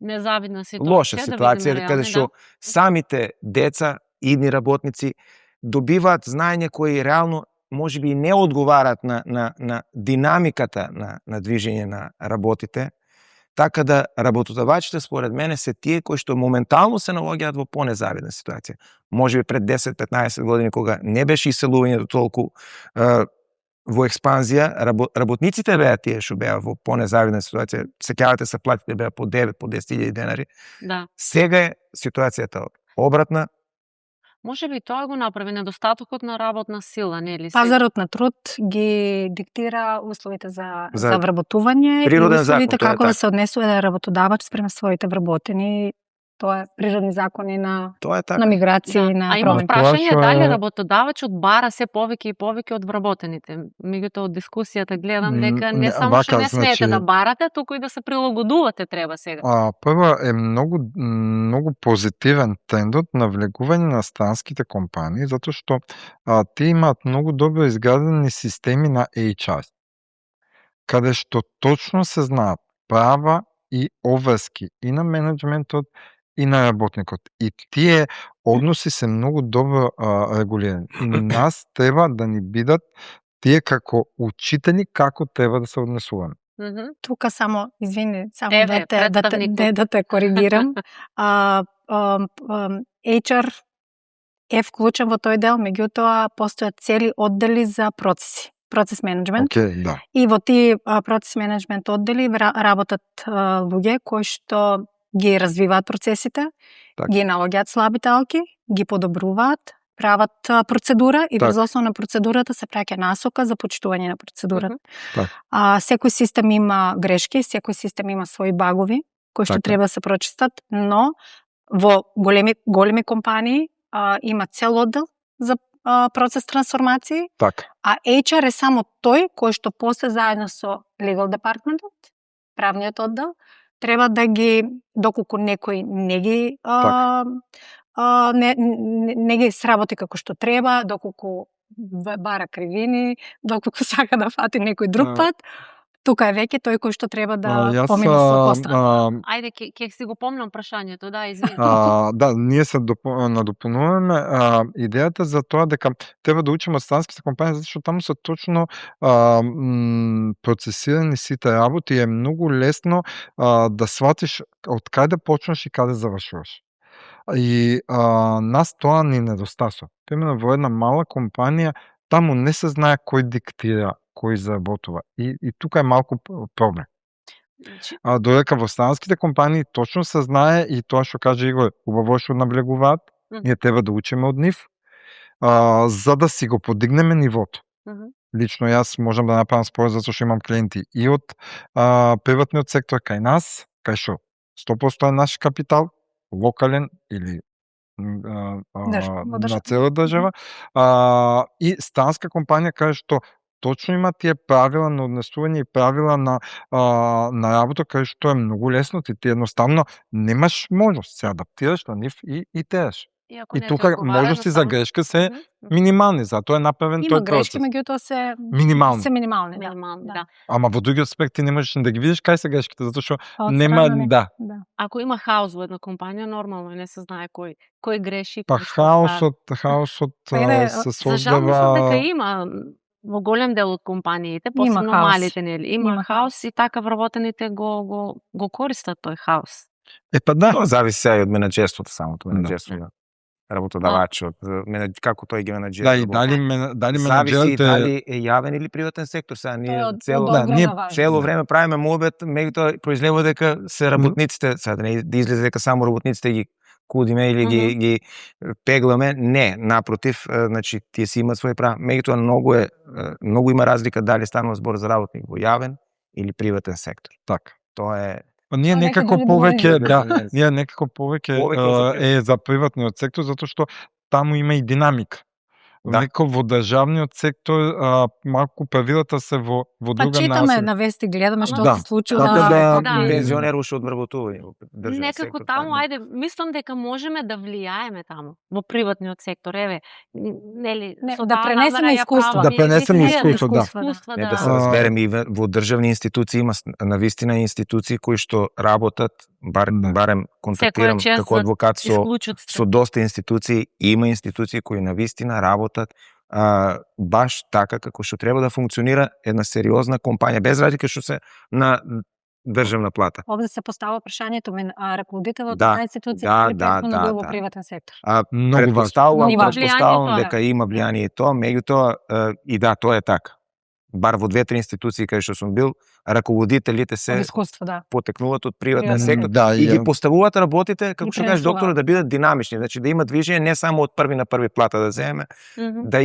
незавидна ситуација, лоша ситуација, каде што самите деца, идни работници, добиваат знаење кои реално можеби не одговарат на динамиката на движење на работите, така да работодавачите според мене се тие кои што моментално се наоѓаат во понезавидна ситуација. Можеби пред 10-15 години кога не беше иселувањето толку во експанзија, работниците беа тие што беа во понезавидна ситуација. Сеќавате се платите беа по 9, по 10.000 денари. Да. Сега е ситуацијата обратна. Може би тоа го направи недостатокот на работна сила, нели? Пазарот на труд ги диктира условите за вработување и условите како да се однесува работодавач спрема своите вработени. Тоа е природни закони на миграција и на промени. А има прашање дали работодавачот бара се повеќе и повеќе од вработените. Меѓутоа од дискусијата гледам дека не само што не смеете да барате, туку и да се прилагодувате треба сега. Прво е многу позитивен трендот на влегување на странските компании, затоа што тие имаат многу добро изградени системи на HR, каде што точно се знаат права и обврски и на менеджментот и на работникот. И тие односи се многу добро регулирани. И нас треба да ни бидат тие како учители како треба да се однесуваме. Тука само, извини, само да те коригирам. HR е вклучен во тој дел, меѓутоа постојат цели оддели за процес менеджмент. Да. И во тие процес менеджмент оддели работат луѓе кои што ги развиваат процесите, ги наоѓаат слабите алки, ги подобруваат, прават процедура и врз основа на процедурата се праќа насока за почитување на процедурата. Секој систем има грешки, секој систем има своји багови кои што треба да се прочистат, но во големи компании има цел оддел за процес трансформации, а HR е само тој кој што после заедно со legal departmentот, правниот оддел, треба да ги, доколку некој не ги не ги сработи како што треба, доколку бара кривини, доколку сака да фати некој друг пат, тука е веќе тој кој што треба да помине со пострана. Ајде, ќе си го помнам прашањето, да, извини. Да, ние се надопунуваме идејата за тоа дека треба да учиме од странските компании, затоа што таму се точно процесирани сите работи и е многу лесно да сватиш од каде почнеш и каде завршуваш. И нас тоа ни недостасува. Примерно во една мала компанија таму не се знае кој диктира, кој заработува. И тука е малку проблем. Додека во странските компании точно се знае и тоа што каже Игор, убаво што наблегуваат, ние треба да учиме од нив, за да си го подигнеме нивото. Лично јас можам да направам според затоа што имам клиенти и од приватниот сектор кај нас, кај што 100% е наш капитал, локален или на цела држава, и странска компанија кај што точно има тие правила на однесување и правила на работа, кај што е многу лесно, ти едноставно немаш можност, се адаптираш на нив и тееш. Иако И не ти тука одговара, можности за едноставно- грешка се Мгм, мгм. минимални, затоа е направен Има тој грешки, процес. меѓутоа се Минимални. минимални, да. Минимални, Да. да. Ама во други аспекти не можеш ни да ги видиш кај се грешките, затоа што А од нема, страна не. да. Да. Ако има хаос во една компанија, нормално е, не се знае кој греши, Па кој што прави. хаосот Па иде, се За жал мислам дека создава. има во голем дел од компаниите, Има посебно хаос. малите, нели? Има Има хаос и така вработените го користат тој хаос. Па да. Тоа зависи сега и од менаџерството, самото Да. менаџерство на работодавачот, како тој ги менаџира. Да, и дали Зависи менаџерите дали е јавен или приватен сектор. Сега Тоа е ние од цело огромна важност. цело време правиме муабет, меѓутоа произлева дека се работниците, сега да не да излезе дека само работниците ги кудиме или ги пегламе. Не, напротив, значи тие си имаат своји права. Меѓутоа многу има разлика дали станува збор за работник во јавен или приватен сектор. така. Тоа е Па ние Тоа некако некако повеќе, не да, знаеш. ние некако повеќе Повеќе е за приватниот сектор затоа што таму има и динамика. Да. Некако во државниот сектор малку правилата се во Па друга читаме насока. на вести, гледаме што Да. се случува. Така да, да. пензионеруваше од вработување во државен Некако сектор. таму, така. ајде, мислам дека можеме да влијаеме таму, во приватниот сектор, еве, нели, Не, со да таа пренесеме намера ја искуство. правам, Да ние пренесеме лицензираме искуство, да. искуства, Не да се разбереме и во државни институции има навистина институции кои што работат, Да. барем контактирам Секоја чест како за адвокат исклучоците. со доста институции, има институции кои навистина работат баш така како што треба да функционира една сериозна компанија, без разлика што се на државна плата. Овде се поставува прашањето раководителот Да, на институција да, или да, претходно да, бил во да. приватен сектор. Многу важно. Многу важно. Предпоставувам Влијанието е. дека има влијание и тоа, меѓутоа и да, тоа е така. Бар во 2-3 институции кај што сум бил, раководителите Од се искуство, да. потекнуваат од приватен Приватен сектор Да, и ги поставуваат работите, како Ги што кажеш пренесуваат. доктор, да бидат динамични, значи да има движење не само од први на први плата да земе, Мгм. да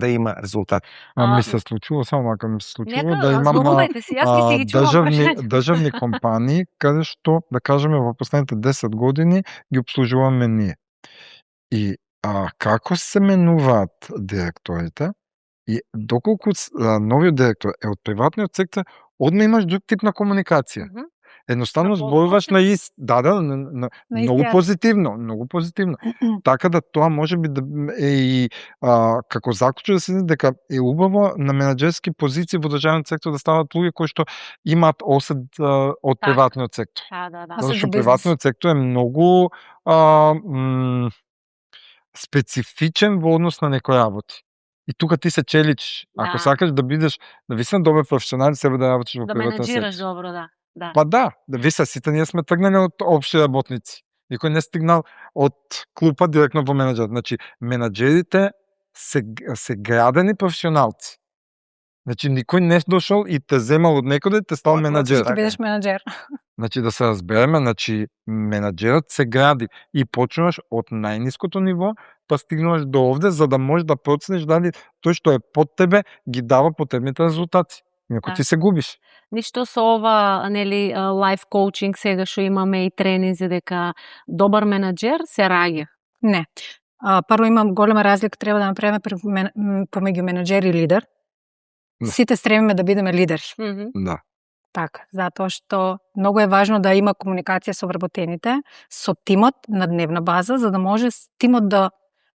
има резултат. Ми се случило, само ако ми се случило Нека, да имам зборувајте си, јас ми си ги чувам прашања. државни компании каде што, да кажеме, во последните 10 години ги обслужуваме ние. И како се менуваат директорите и доколку новиот директор е од приватниот сектор, одма имаш друг тип на комуникација. Мгм. Едноставно На зборуваш на На многу истиот. позитивно, многу позитивно. Така да тоа може би да е и како заклучок да се види дека е убаво на менаџерски позиции во државниот сектор да стават луѓе кои што имаат осет од Така. приватниот сектор. Да. А Затоа се што за бизнес. приватниот сектор е многу специфичен во однос на некои работи. И тука ти се челич. Ако Да. сакаш да бидеш навистина добар професионалец, себе да работиш во Да приватен менаџираш сектор. добро, да. Па да, виса, сите ние сме тргнали од општи работници. Никој не стигнал од клупа директно во менаџер. Значи, менаџерите се градени професионалци. Значи, никој не дошол и те земал од некоде, те стал Тоа е менаџер. така. Ти бидеш менаџер. Значи, да се разбереме, значи, менаџерот се гради и почнуваш од најниското ниво, па стигнуваш до овде, за да можеш да процениш дали тој што е под тебе ги дава потребните резултати. Инаку Да. ти се губиш. Ништо со ова, нели, лайф коучинг сега што имаме и тренинзи дека добар менаџер се раѓа. Не. Прво имам голема разлика, треба да направиме помеѓу менаџер и лидер. Да. Сите стремиме да бидеме лидери. Мгм. Да. Така, затоа што многу е важно да има комуникација со вработените, со тимот на дневна база, за да може тимот да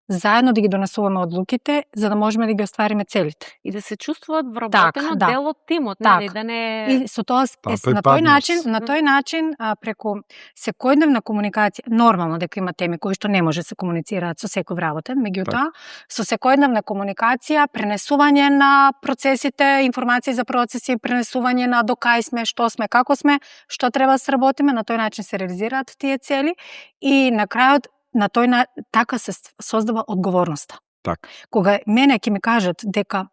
заедно да ги донесуваме одлуките, за да можеме да ги оствариме целите. И да се чувствуваат вработено да. дел од тимот, Така. нели, да не И со тоа Таа на тој припадност. начин преку секојдневна комуникација, нормално дека има теми кои што не може да се комуницираат со секој вработен, меѓутоа со секојдневна комуникација, пренесување на процесите, информации за процеси, пренесување на до кај сме, што сме, како сме, што треба да се работиме, на тој начин се реализираат тие цели и на крајот на тој така се создава одговорноста. Така. Кога мене ќе ми кажат дека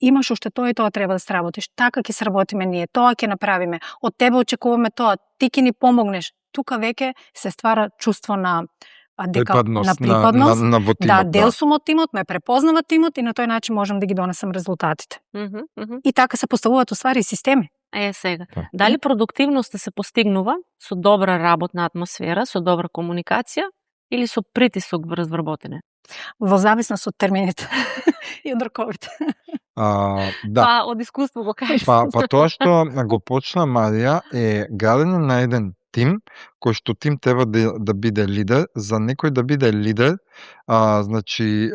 имаш уште тоа и тоа треба да сработиш, така ќе сработиме ние, тоа ќе направиме, од тебе очекуваме тоа, ти ќе ни помогнеш. Тука веќе се ствара чувство на Припадност, на во да, тимот, дел сум од тимот, ме препознава тимот и на тој начин можам да ги донесам резултатите. И така се поставуваат уствари системи. Сега. Да. Дали продуктивноста се постигнува со добра работна атмосфера, со добра комуникација или со притисок врз вработене? Во зависност од термините и од роковите. Да. Па, од искуство го кажеш. Па тоа што го почна Марија е градење на еден тим, кој што тим треба да биде лидер. За некој да биде лидер, значи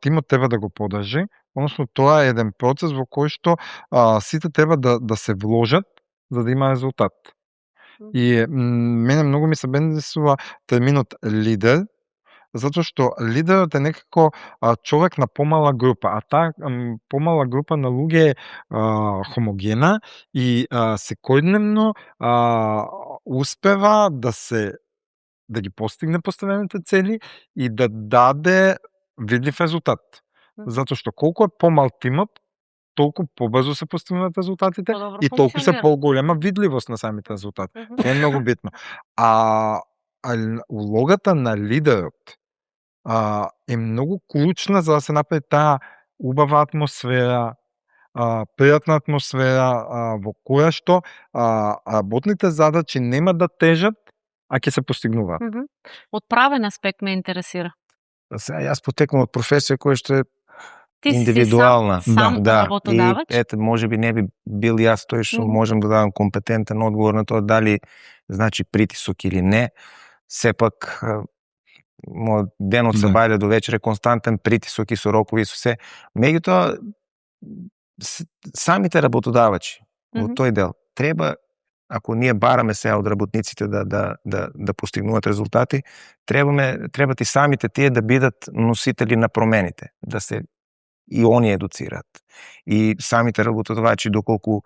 тимот треба да го подржи, односно тоа е еден процес во кој што сите треба да се вложат за да има резултат. И мене многу ми се бенесува терминот лидер, затоа што лидерот е некако човек на помала група, а таа помала група на луѓе е хомогена и секојдневно успева да ги постигне поставените цели и да даде видлив резултат. Затоа што колку е помал тимот, толку побрзо се постигнуваат резултатите и толку се поголема видливост на самите резултати. Тоа е многу битно. А улогата на лидерот е многу клучна за да се направи таа убава атмосфера, пријатна атмосфера во која што работните задачи нема да тежат, а ќе се постигнуваат. Од правен аспект ме интересира. Сега јас потекнам од професија која што е Ти индивидуална. Си сам работодавач? И ете, може би не би бил јас тој што можам да дадам компетентен одговор на тоа дали значи притисок или не. Сепак мојот ден од сабајле до вечер е константен притисок и со рокови и со се. Меѓутоа самите работодавачи во тој дел треба, ако ние бараме сега од работниците да постигнуваат резултати, треба и самите тие да бидат носители на промените, да се и они едуцираат. И самите работодавачи, доколку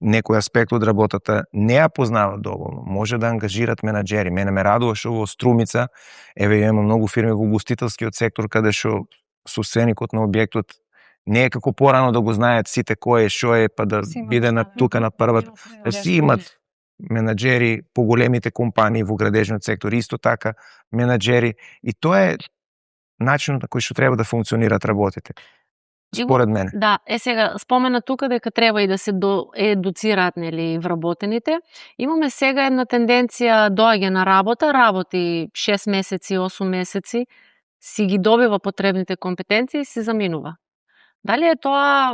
некој аспект од работата не ја познават доволно, може да ангажират менаџери. Мене ме радува што во Струмица, еве има многу фирми во гостителскиот сектор каде што собственикот на објектот не е како порано да го знаат сите кој е, што е, па да биде на тука на првата. Си имат менаџери по големите компании во градежниот сектор, исто така менаџери, и тоа е начинот на кој што треба да функционираат работите. Според мене. Да, сега спомена тука дека треба и да се едуцираат нели вработените. Имаме сега една тенденција, доаѓа на работа, работи 6 месеци, 8 месеци, си ги добива потребните компетенции и се заминува. Дали е тоа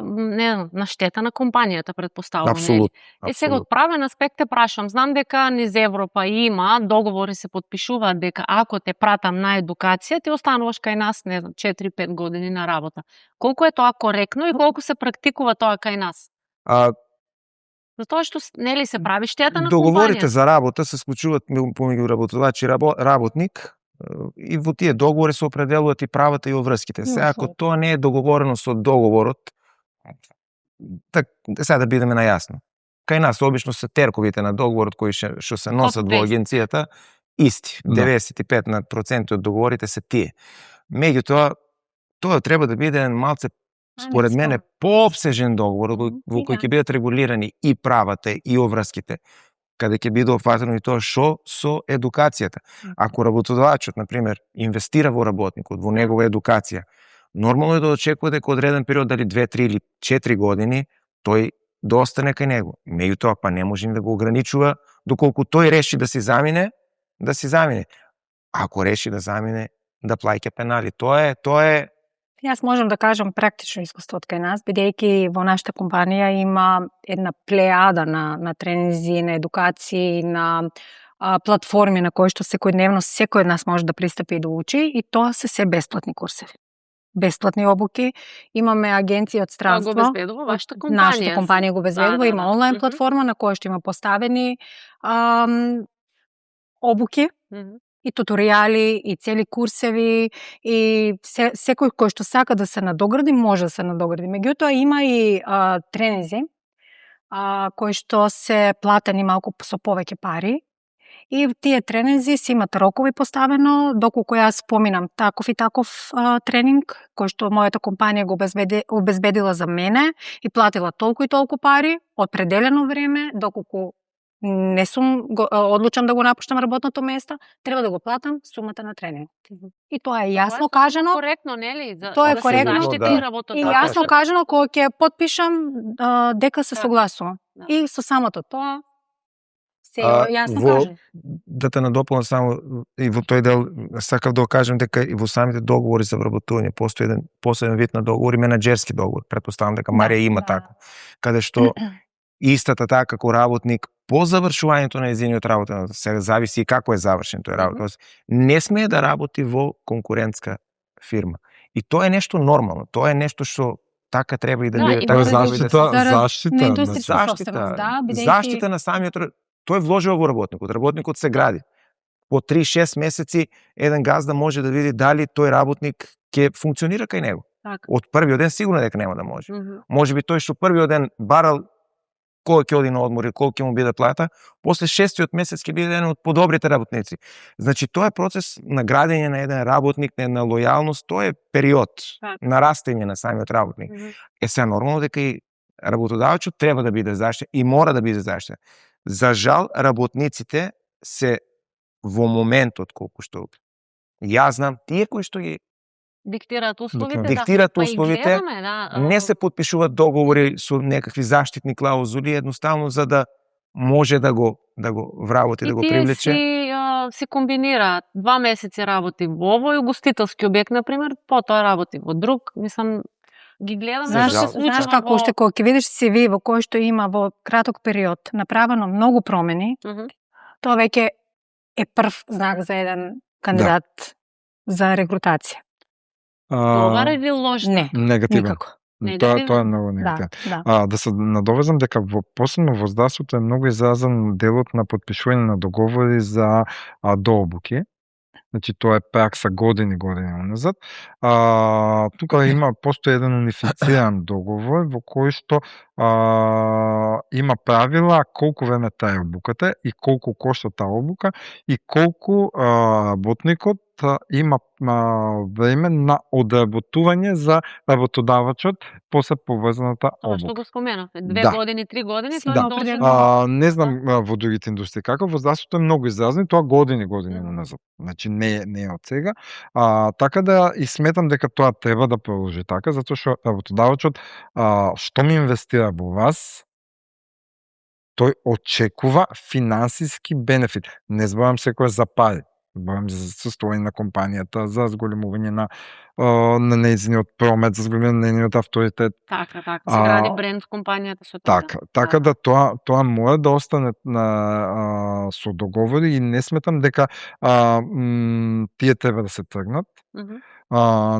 на штета на компанијата, претпоставувам? Апсолутно. И сега од правен аспект те прашам, знам дека низ Европа има договори се потпишуваат дека ако те пратам на едукација, ти остануваш кај нас, не знам, 4-5 години на работа. Колку е тоа коректно и колку се практикува тоа кај нас? Затоа што нели се прави штета на компанијата. Договорите за работа се склучуваат помеѓу работодавач и работник. И во тие договори се определуваат и правата и обврските. Сега, ако тоа не е договорено со договорот, сега да бидеме најасно. Кај нас обично се терковите на договорот кои што се носат во агенцијата исти. 95% од договорите се тие. Меѓутоа, тоа треба да биде малце, според мене, пообсежен договор во кој ќе бидат регулирани и правата и обврските, каде ќе биде опфатено и тоа што со едукацијата. Ако работодавачот, например, инвестира во работникот, во негова едукација, нормално е да очекува дека одреден период, дали 2, 3 или 4 години, тој да остане кај него. Меѓутоа, па не може да го ограничува доколку тој реши да си замине, да си замине. Ако реши да замине, да плаќа пенали. Тоа е Јас можам да кажам практично искуство од кај нас, бидејќи во нашата компанија има една плејада на тренинзи, на едукации, на платформи на кои што секојдневно секој од нас може да пристапи и да учи, и тоа се бесплатни курсеви. Бесплатни обуки. Имаме агенција од странство. Тоа го обезбедува вашата компанија. Нашата компанија го обезбедува, има онлайн платформа на која што има поставени обуки, и туторијали, и цели курсеви, и секој кој што сака да се надогради, може да се надогради. Меѓутоа има и тренинзи кои што се платени малку со повеќе пари, и тие тренинзи си имат рокови поставено, доколку јас поминам таков и таков тренинг, кој што мојата компанија го обезбедила за мене и платила толку и толку пари, определено време, доколку не сум одлучам да го напуштам работното место, треба да го платам сумата на тренинг. И тоа е јасно кажано. Коректно, нели? Тоа е коректно. И јасно кажано кога ќе потпишам дека се согласувам. И со самото тоа се јасно кажано. Да те надополнам само и во тој дел сакав да кажам дека и во самите договори за вработување постои еден посебен вид на договор, менаџерски договор. Претпоставам дека Марија има тако. Каде што истата така како работник по завршувањето на нејзиниот работа, се зависи и како е завршен тој работа. Не смее да работи во конкурентска фирма. И тоа е нешто нормално, тоа е нешто што така треба и да биде. Тоа е заштита на индустријска заштита, собственост, да, заштита на самиот, тој вложува во работникот. Работникот се гради. По 3-6 месеци еден газда може да види дали тој работник ќе функционира кај него. Так. Од првиот ден сигурно дека нема да може. Може би тој што првиот ден барал кога ќе оди на одмор и колку ќе му биде плата, после 6-тиот месец ќе биде еден од подобрите работници. Значи тоа е процес на градење на еден работник, на една лојалност, тоа е период на растење на самиот работник. Е сега нормално дека и работодавачот треба да биде заштитен и мора да биде заштитен. За жал работниците се во моментот колку што јас знам, тие кои што ги диктираат условите, диктираат условите, гледаме, не се потпишуваат договори со некакви заштитни клаузули, едноставно за да може да го вработи, да го привлече. И си комбинираат. 2 месеци работи во овој угостителски објект, например, потоа работи во друг. Мислам, ги гледам. Знаеш како уште кога ќе видиш CV во кој што има во краток период направено многу промени, тоа веќе е прв знак за еден кандидат за регрутација. Добар или лош? Не, негативен. никако. Тоа е многу негативен. Да се надовезам дека посебно во здравството е многу изразен делот на потпишување на договори за дообуки. Значи тоа е пракса години уназад. Тука постои еден унифициран договор во кој што има правила колку време трае обуката и колку кошта таа обука и колку работникот има време на одработување за работодавачот после поврзаната обука. Тоа што го споменавте, 2 години, 3 години, тоа е не знам во другите индустрии како, во здравството е многу изразено, тоа години назад. Значи не е од сега. Така да и сметам дека тоа треба да продолжи така, затоа што работодавачот што ми инвестира во вас, тој очекува финансиски бенефит. Не зборам секој за пари. Зборам за состојање на компанијата, за зголемување на нејзиниот промет, за зголемување на нејзиниот авторитет. Така, се гради бренд компанијата со тоа. Така да тоа мора да остане со договори и не сметам дека тие треба да се тргнат.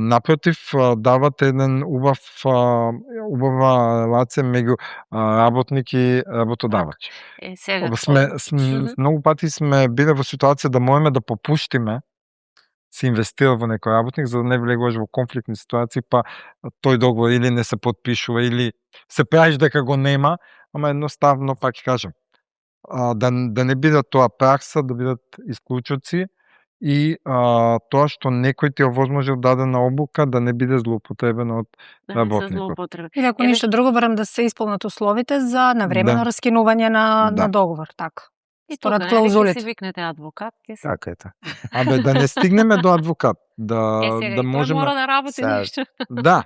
Напротив, дават еден убава релација меѓу работник и работодавач. Сега многу пати сме биле во ситуација да можеме да попуштиме се инвестира во некој работник за да не влегуваш во конфликтни ситуации, па тој договор или не се потпишува или се правиш дека го нема, ама едноставно пак ќе кажам да не биде тоа пракса, да бидат исклучоци и тоа што некој ти овозможил дадена обука да не биде злоупотребено од работникот. Или ако ништо друго, барам да се исполнат условите за навремено раскинување на договор, така. И според клаузулите. Си викнете адвокат, Така е така. Да не стигнеме до адвокат, да можеме мора да работи нешто. Да.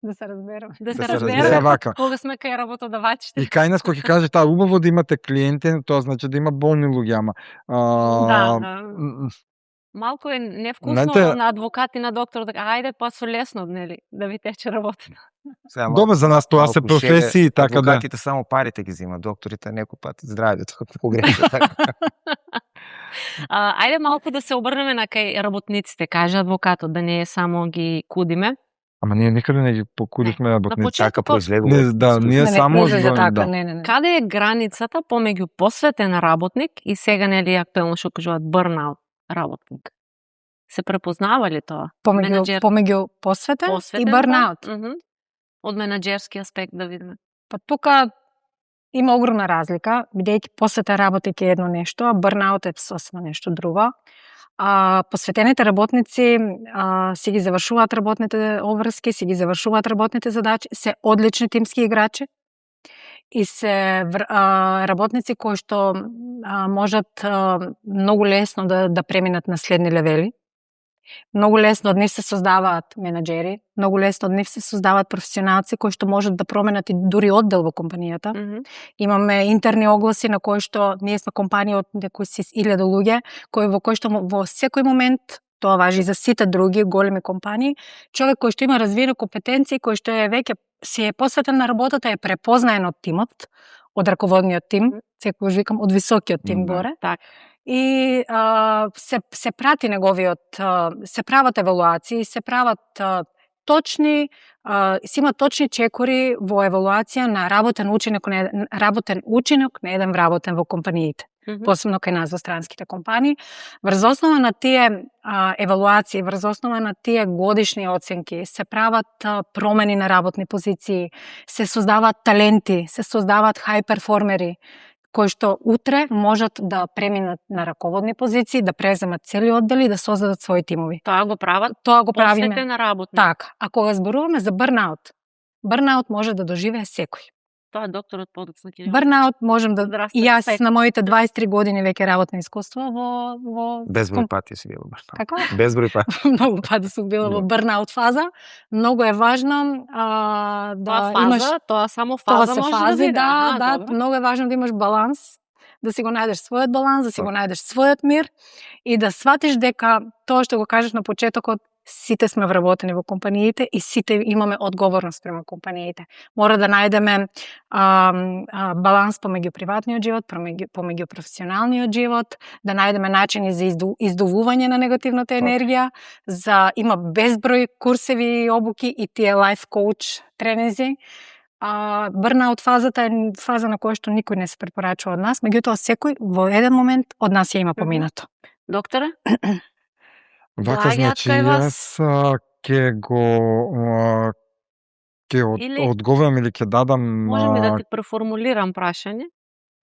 Да се разбереме. Да се разбереме вака. Кога сме кај работодавачите. И кај нас кога ќе каже убаво да имате клиенти, тоа значи да има болни луѓе, ама малку е невкусно на адвокат и на доктор дека ајде па со лесно, нели, да ви тече работата. Добро, за нас тоа се професии, така да. Адвокатите само парите ги земат, докторите некој пат здравјето погреша така. Ајде малку да се обрнеме на кај работниците, каже адвокатот, да не е само ги кудиме. Ама ние никаде не ги покудивме работници. Така произлегува. Да, ние само Каде е границата помеѓу посветен работник и сега нели актуелно што кажуваат burnout работник? Се препознава ли тоа? Помеѓу посветен и burnout. Од менаџерски аспект да видиме. Па тука има огромна разлика, бидејќи посветен работник е едно нешто, а burnout е сосема нешто друго. Посветените работници си ги завршуваат работните обврски, си ги завршуваат работните задачи, се одлични тимски играчи и се работници кои што можат многу лесно да преминат на следни левели. Многу лесно од нив се создаваат менаџери, многу лесно од нив се создаваат професионалци кои што можат да променат и дури оддел во компанијата. Имаме интерни огласи на кои што ние сме компанија од некои 1000 луѓе, во кои што во секој момент тоа важи и за сите други големи компании, човек кој што има развиени компетенции, кој што е веќе се е посветен на работата, е препознаен од тимот, од раководниот тим, секогаш викам од високиот тим горе. Так. И се прати неговиот, се прават евалуации, се прават точни, се има точни чекори во евалуација на работен учинок на еден вработен во компаниите, посебно кај нас во странските компании. Врз основа на тие евалуации, врз основа на тие годишни оценки, се прават промени на работни позиции, се создаваат таленти, се создаваат хај перформери, кои што утре можат да преминат на раководни позиции, да преземат цели оддели, да создадат своји тимови. Тоа го прават правиме. посветен на работник. Така, а кога зборуваме за бърнаут може да доживее секој. Тоа докторот подоцна ќе. Бърнаут можем да... Здрасте, И јас секој. на моите 23 години веќе работно искуство во Безброј пати си била бърнаут. Како? Безброј пати. Многу пати сум била во бърнаут фаза. Многу е важно Тоа да имаш... тоа само Тоа фаза се може фази, да биде. да, Добро. многу е важно да имаш баланс, да си го најдеш својот баланс, да си го најдеш својот мир и да сватиш дека тоа што го кажеш на почетокот, сите сме вработени во компаниите и сите имаме одговорност према компаниите. Мора да најдеме баланс помеѓу приватниот живот, помеѓу професионалниот живот, да најдеме начини за издувување на негативната енергија, има безброј курсеви и обуки и тие лайф коуч тренинзи. Бърнаут фазата е фаза на која што никој не се препорачува од нас, меѓутоа секој во еден момент од нас ја има поминато. Докторе? Вака, Доаѓаат значи, кај вас? јас ќе одговорам или ќе дадам... Можем и да те преформулирам прашање,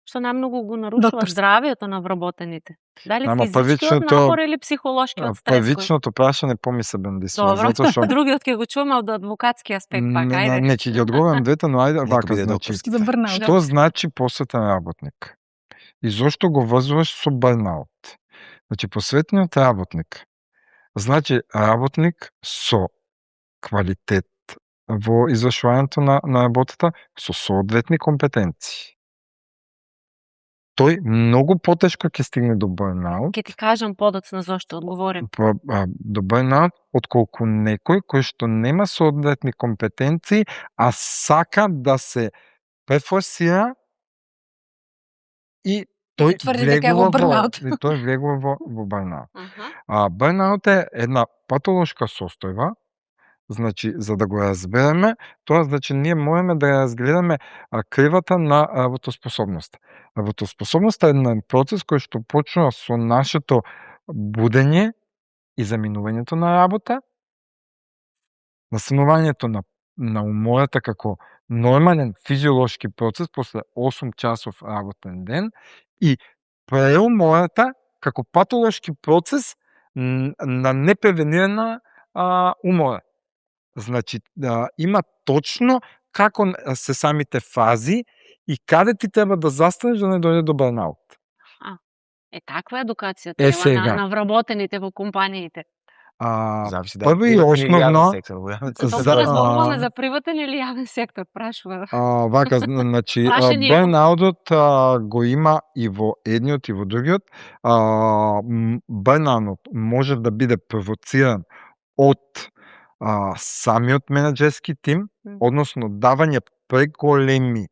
што најмногу го нарушува Доктор. здравието на вработените. Дали Ама физичкиот напор или психолошкиот стрес? Првичното прашање помислебен би се, Добро, затоа што... другиот ќе го чуваме од адвокатски аспект, пак, ајде. Не, ќе ги одговорам двете, но ајде, Нека вака, биде значи, докторски. За бърнаут. што значи посветен работник? И зошто го врзуваш со бърнаут? Значи, посветниот работник, значи работник со квалитет во извршувањето на работата, со соодветни компетенции. Тој многу потешко ќе стигне до бърнаут, Ќе ти кажам подоцна зошто одговорим. до бърнаут, отколку некој кој што нема соодветни компетенции, а сака да се префорсира и тој тврди дека е во бърнаут. влегува во бърнаут. Бърнаут е една патолошка состојба, значи, за да го разбереме, тоа значи ние можеме да разгледаме кривата на работоспособноста. Работоспособноста е еден процес кој што почнува со нашето будење и заминувањето на работа, настанувањето на умората како нормален физиолошки процес после 8 часов работен ден и преумората како патолошки процес на непревенирана умора. Значи, има точно како се самите фази и каде ти треба да застанеш да не дојде до бърнаут. Таква едукација сега. треба на вработените во компаниите. Зависи Прво и основно, Доктор, зборуваме за приватен или јавен сектор, прашува. Вака, значи, Прашање има. бърнаутот го има и во едниот и во другиот. Бърнаут може да биде провоциран од самиот менаџерски тим, односно давање преголеми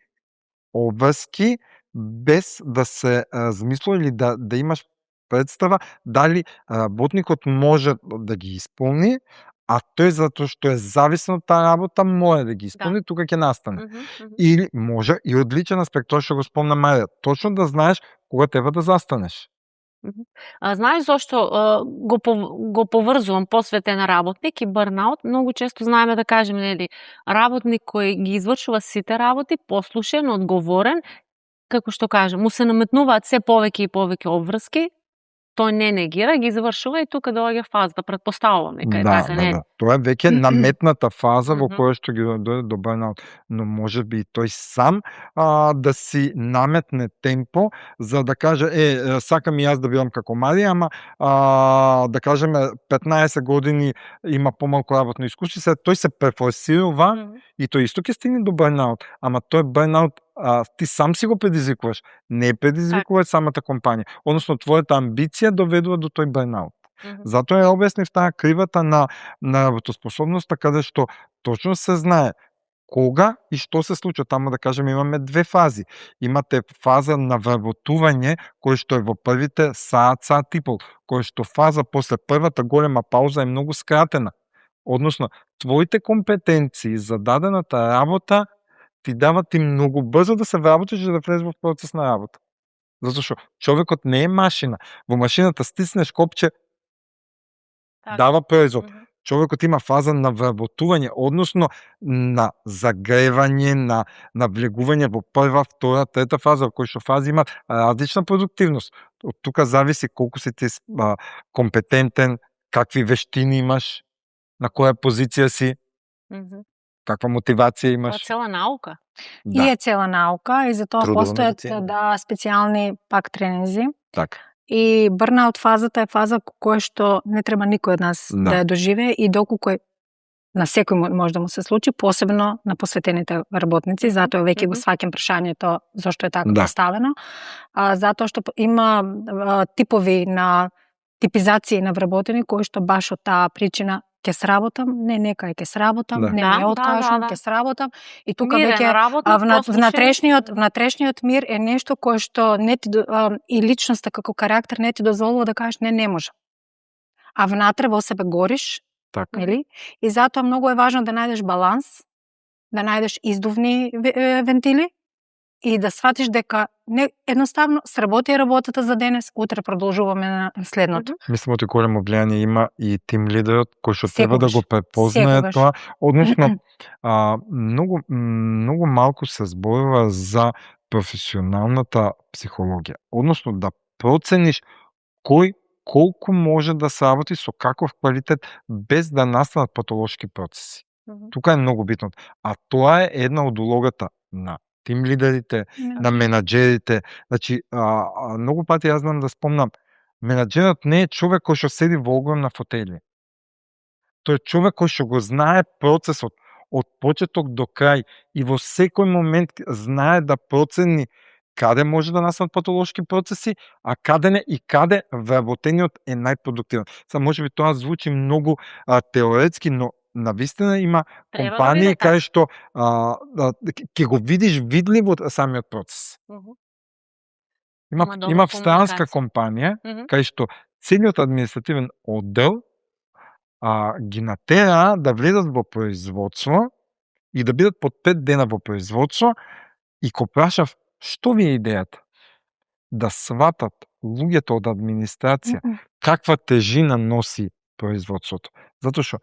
обврски без да се размислува или да имаш представа дали работникот може да ги исполни, а тој затоа што е зависен од таа работа може да ги исполни, тука ќе настане. Или може и одличен аспект, тоа што го спомна Марија, точно да знаеш кога треба да застанеш. Знаеш зошто го поврзувам посветен работник и бърнаут? Многу често знаеме да кажеме, нели, работник кој ги извршува сите работи, послушен, одговорен, како што кажем, му се наметнуваат се повеќе и повеќе обврски, тој не негира, ги завршува и тука доаѓа фазата, претпоставуваме кај така, не? Да. Тоа е веќе наметната фаза во која што ги дојде до бърнаут, но може би и тој сам да си наметне темпо за да каже сакам и јас да бидам како Марија, ама да кажеме 15 години има помалку работно искуство, сега тој се префорсирува и тој исто ќе стигне до бърнаут, ама тој бърнаут ти сам си го предизвикуваш, не предизвикува самата компанија. Односно, твојата амбиција доведува до тој бърнаут. Затоа ја објаснив таа кривата на работоспособноста, каде што точно се знае кога и што се случува. Таму, да кажем, имаме две фази. Имате фаза на вработување, кој што е во првите саат и пол, кој што фаза после првата голема пауза е многу скратена. Односно, твоите компетенции за дадената работа ти дават и многу брзо да се вработиш и да влезеш во процес на работа. Затоа што човекот не е машина. Во машината стиснеш копче, дава производ. Човекот има фаза на вработување, односно на загревање, на влегување во прва, втора, трета фаза, кои што фази имаат различна продуктивност. Од тука зависи колку си ти компетентен, какви вештини имаш, на која позиција си, каква мотивација имаш. Това е цела наука. Да. И е цела наука и затоа Трудова постојат медицина. специјални пак тренинзи. Така. И бърнаут фазата е фаза која што не треба никој од нас да ја доживее и доколку на секој може да му се случи, посебно на посветените работници, затоа веќе го сваќам прашањето зошто е така поставено. Затоа што има типови на типизации на вработени кои што баш од таа причина ќе сработам, нека ќе сработам, не ме откажам, ќе сработам. И тука веќе внатрешниот мир е нешто кое што не ти и личноста како карактер не ти дозволува да кажеш не можам. А внатре во себе гориш, нели? И затоа многу е важно да најдеш баланс, да најдеш издувни вентили и да сватиш дека не едноставно сработи работата за денес, утре продолжуваме на следното. Мислам дека големо влијание има и тим лидерот кој што треба да го препознае тоа. Односно, многу малку се зборува за професионалната психологија. Односно да процениш кој колку може да сработи со каков квалитет без да настанат патолошки процеси. Тука е многу битно. А тоа е една од улогата на тим лидерите, на менаџерите. Значи, многу пати јас знам да спомнам, менаџерот не е човек кој што седи во огромна фотелија. Тој е човек кој што го знае процесот од почеток до крај и во секој момент знае да процени каде може да настанат патолошки процеси, а каде не и каде вработениот е најпродуктивен. Са можеби тоа звучи многу теоретски, но навистина има компании кај што ќе го видиш видливо самиот процес. Има австралска компанија кај што целиот административен оддел ги натера да влезат во производство и да бидат под 5 дена во производство и ко прашав што ви е идејата? Да сватат луѓето од администрација каква тежина носи производството. Затоа што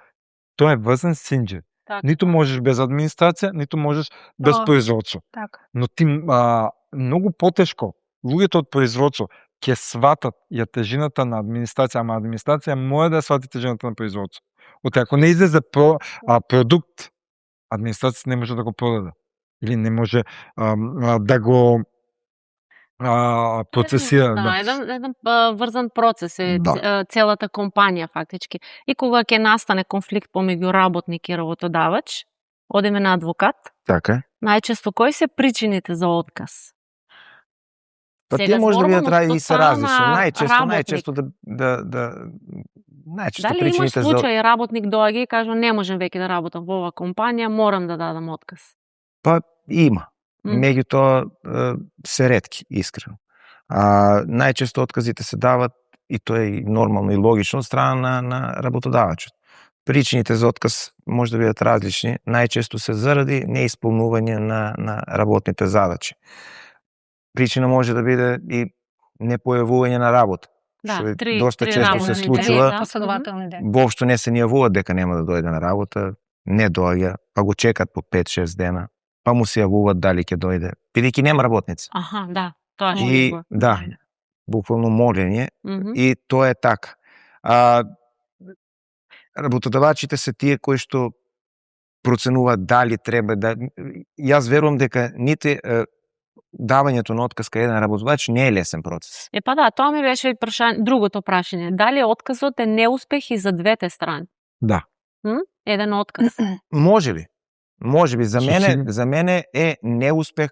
тоа е врзан синџир. Ниту можеш без администрација, ниту можеш без производство. Но ти многу потешко луѓето од производство ќе сватат ја тежината на администрација, ама администрација мора да свати тежината на производство. Ако не излезе продукт, администрацијата не може да го продаде. Или не може да го процесира. Еден врзан процес е целата компанија фактички. И кога ќе настане конфликт помеѓу работник и работодавач, одиме на адвокат. Така. Најчесто кои се причините за отказ? Па тие може да бидат и се различни. Најчесто дали имаш случај работник доаѓа и кажа не можам веќе да работам во оваа компанија, морам да дадам отказ? Па има. Меѓутоа се ретки, искрено. Најчесто отказите се дават, и тоа е нормално и логично, од страна на работодавачот. Причините за отказ може да бидат различни, најчесто се заради неисполнување на работните задачи. Причина може да биде и непојавување на работа. Доста често се случува, воопшто не се ни јавуваат дека нема да дојде на работа, не доаѓа, па го чекат по 5-6 дена, па му се јавуваат дали ќе дојде, бидејќи нема работници. Тоа е. Буквално молење, и тоа е така. Работодавачите се тие кои што проценуваат дали треба да... Јас верувам дека нити давањето на отказ кај еден работодач не е лесен процес. Тоа ми беше другото прашање. Дали отказот е неуспех и за двете страни? Да. Еден отказ. Можеби за мене е неуспех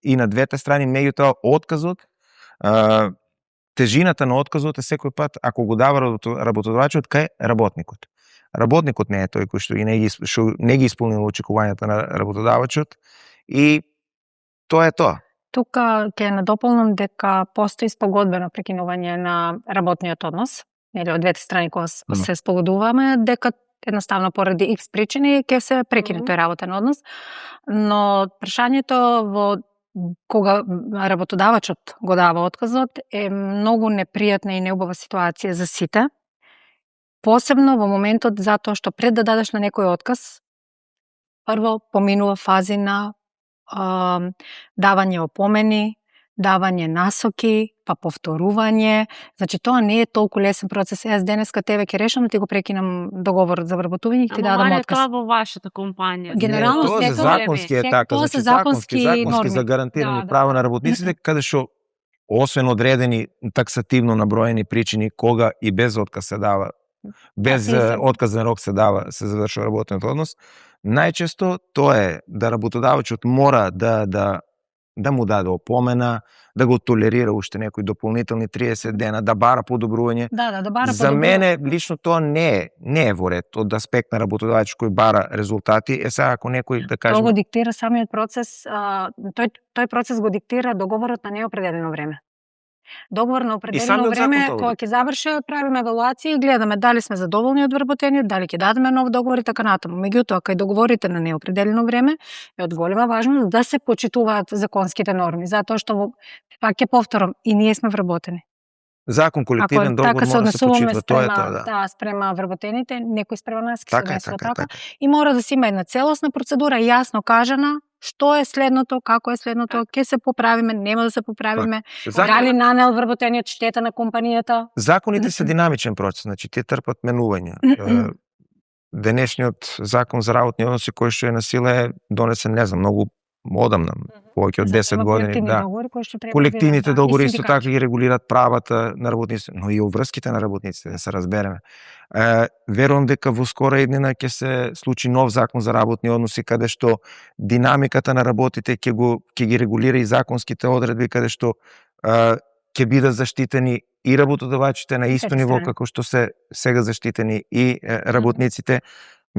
и на двете страни, меѓутоа отказот тежината на отказот е секој пат, ако го дава работодавачот, кај работникот. Работникот не е тој кој што не ги исполнил очекувањата на работодавачот и тоа е тоа. Тука ќе надополнам дека постои спогодбено прекинување на работниот однос, нели од двете страни кога се спогодуваме дека едноставно поради X причини ќе се прекине тој работен однос, но прашањето во кога работодавачот го дава отказот е многу непријатна и неубава ситуација за сите. Посебно во моментот затоа што пред да дадеш на некој отказ, прво поминува фази на давање опомени, давање насоки, па повторување. Значи тоа не е толку лесен процес. Јас денеска тебе ќе решам да ти го прекинам договорот за вработување и ти дадам отказ. Тоа во вашата компанија. Генерално тоа за законски е така, тоа значи се законски норми за гарантирани Да. права на работниците, каде што освен одредени таксативно наброени причини кога и без отказ се дава, без отказен рок се завршува работниот однос, најчесто тоа е да работодавачот мора да му даде опомена, да го толерира уште некои дополнителни 30 дена, да бара подобрување. Да бара За мене лично тоа не е во ред од аспект на работодавач кој бара резултати. Сега ако некој да каже Тоа го диктира самиот процес, тој процес го диктира договорот на неопределено време. Договор на определено време, кога ќе заврши, правиме евалуација и гледаме дали сме задоволни од вработениот, дали ќе дадеме нов договор и така натаму. Меѓутоа, кај договорите на неопределено време е од голема важност да се почитуваат законските норми, затоа што пак ќе повторам, и ние сме вработени. Закон колективен договор мора да се почитува, тоа е тоа, да, спрема вработените, некој спрема нас ќе така, се desува така. И мора да се има една целосна процедура, јасно кажана, што е следното, како е следното, ќе се поправиме, нема да се поправиме, дали нанел вработениот штета на компанијата. Законите се динамичен процес, значи тие трпат менување. Денешниот закон за работни односи кој што е на сила е донесен, не знам, многу одамна, повеќе од 10 години, да. Колективните договори исто така ги регулираат правата на работниците, но и обврските на работниците, да се разбереме. Верувам дека во скора иднина ќе се случи нов закон за работни односи, каде што динамиката на работите ќе ги регулира и законските одредби, каде што ќе бидат заштитени и работодавачите на исто ниво како што се сега заштитени и работниците.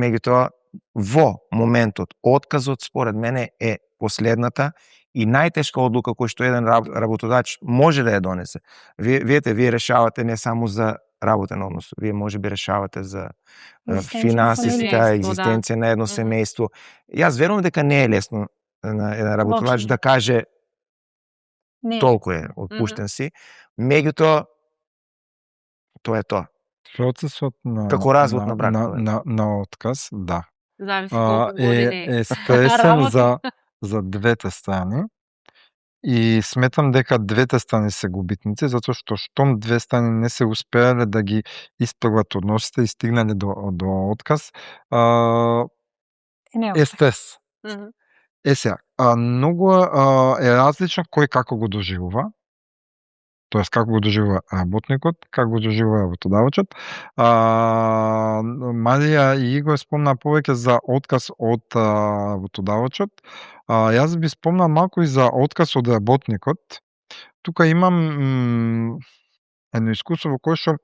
Меѓутоа, во моментот отказот според мене е последната и најтешка одлука кој што еден работодач може да ја донесе. Вие решавате не само за работен однос, вие можеби решавате за финансиска екзистенција на едно семејство. Јас верувам дека не е лесно на еден работодач да каже толку е, отпуштен си. Меѓутоа, тоа е тоа. Процесот на како развод на брак на отказ, да. Зависи колку години е стресен за двете страни и сметам дека двете страни се губитници, затоа што штом две страни не се успеале да ги исправат односите и стигнале до отказ, е стрес. Сега, многу е различно кој како го доживува, тоест како го доживува работникот, како го доживува работодавачот. Марија и Игор спомна повеќе за отказ од работодавачот. Јас би спомнал малку и за отказ од работникот. Тука имам едно искуство во кое што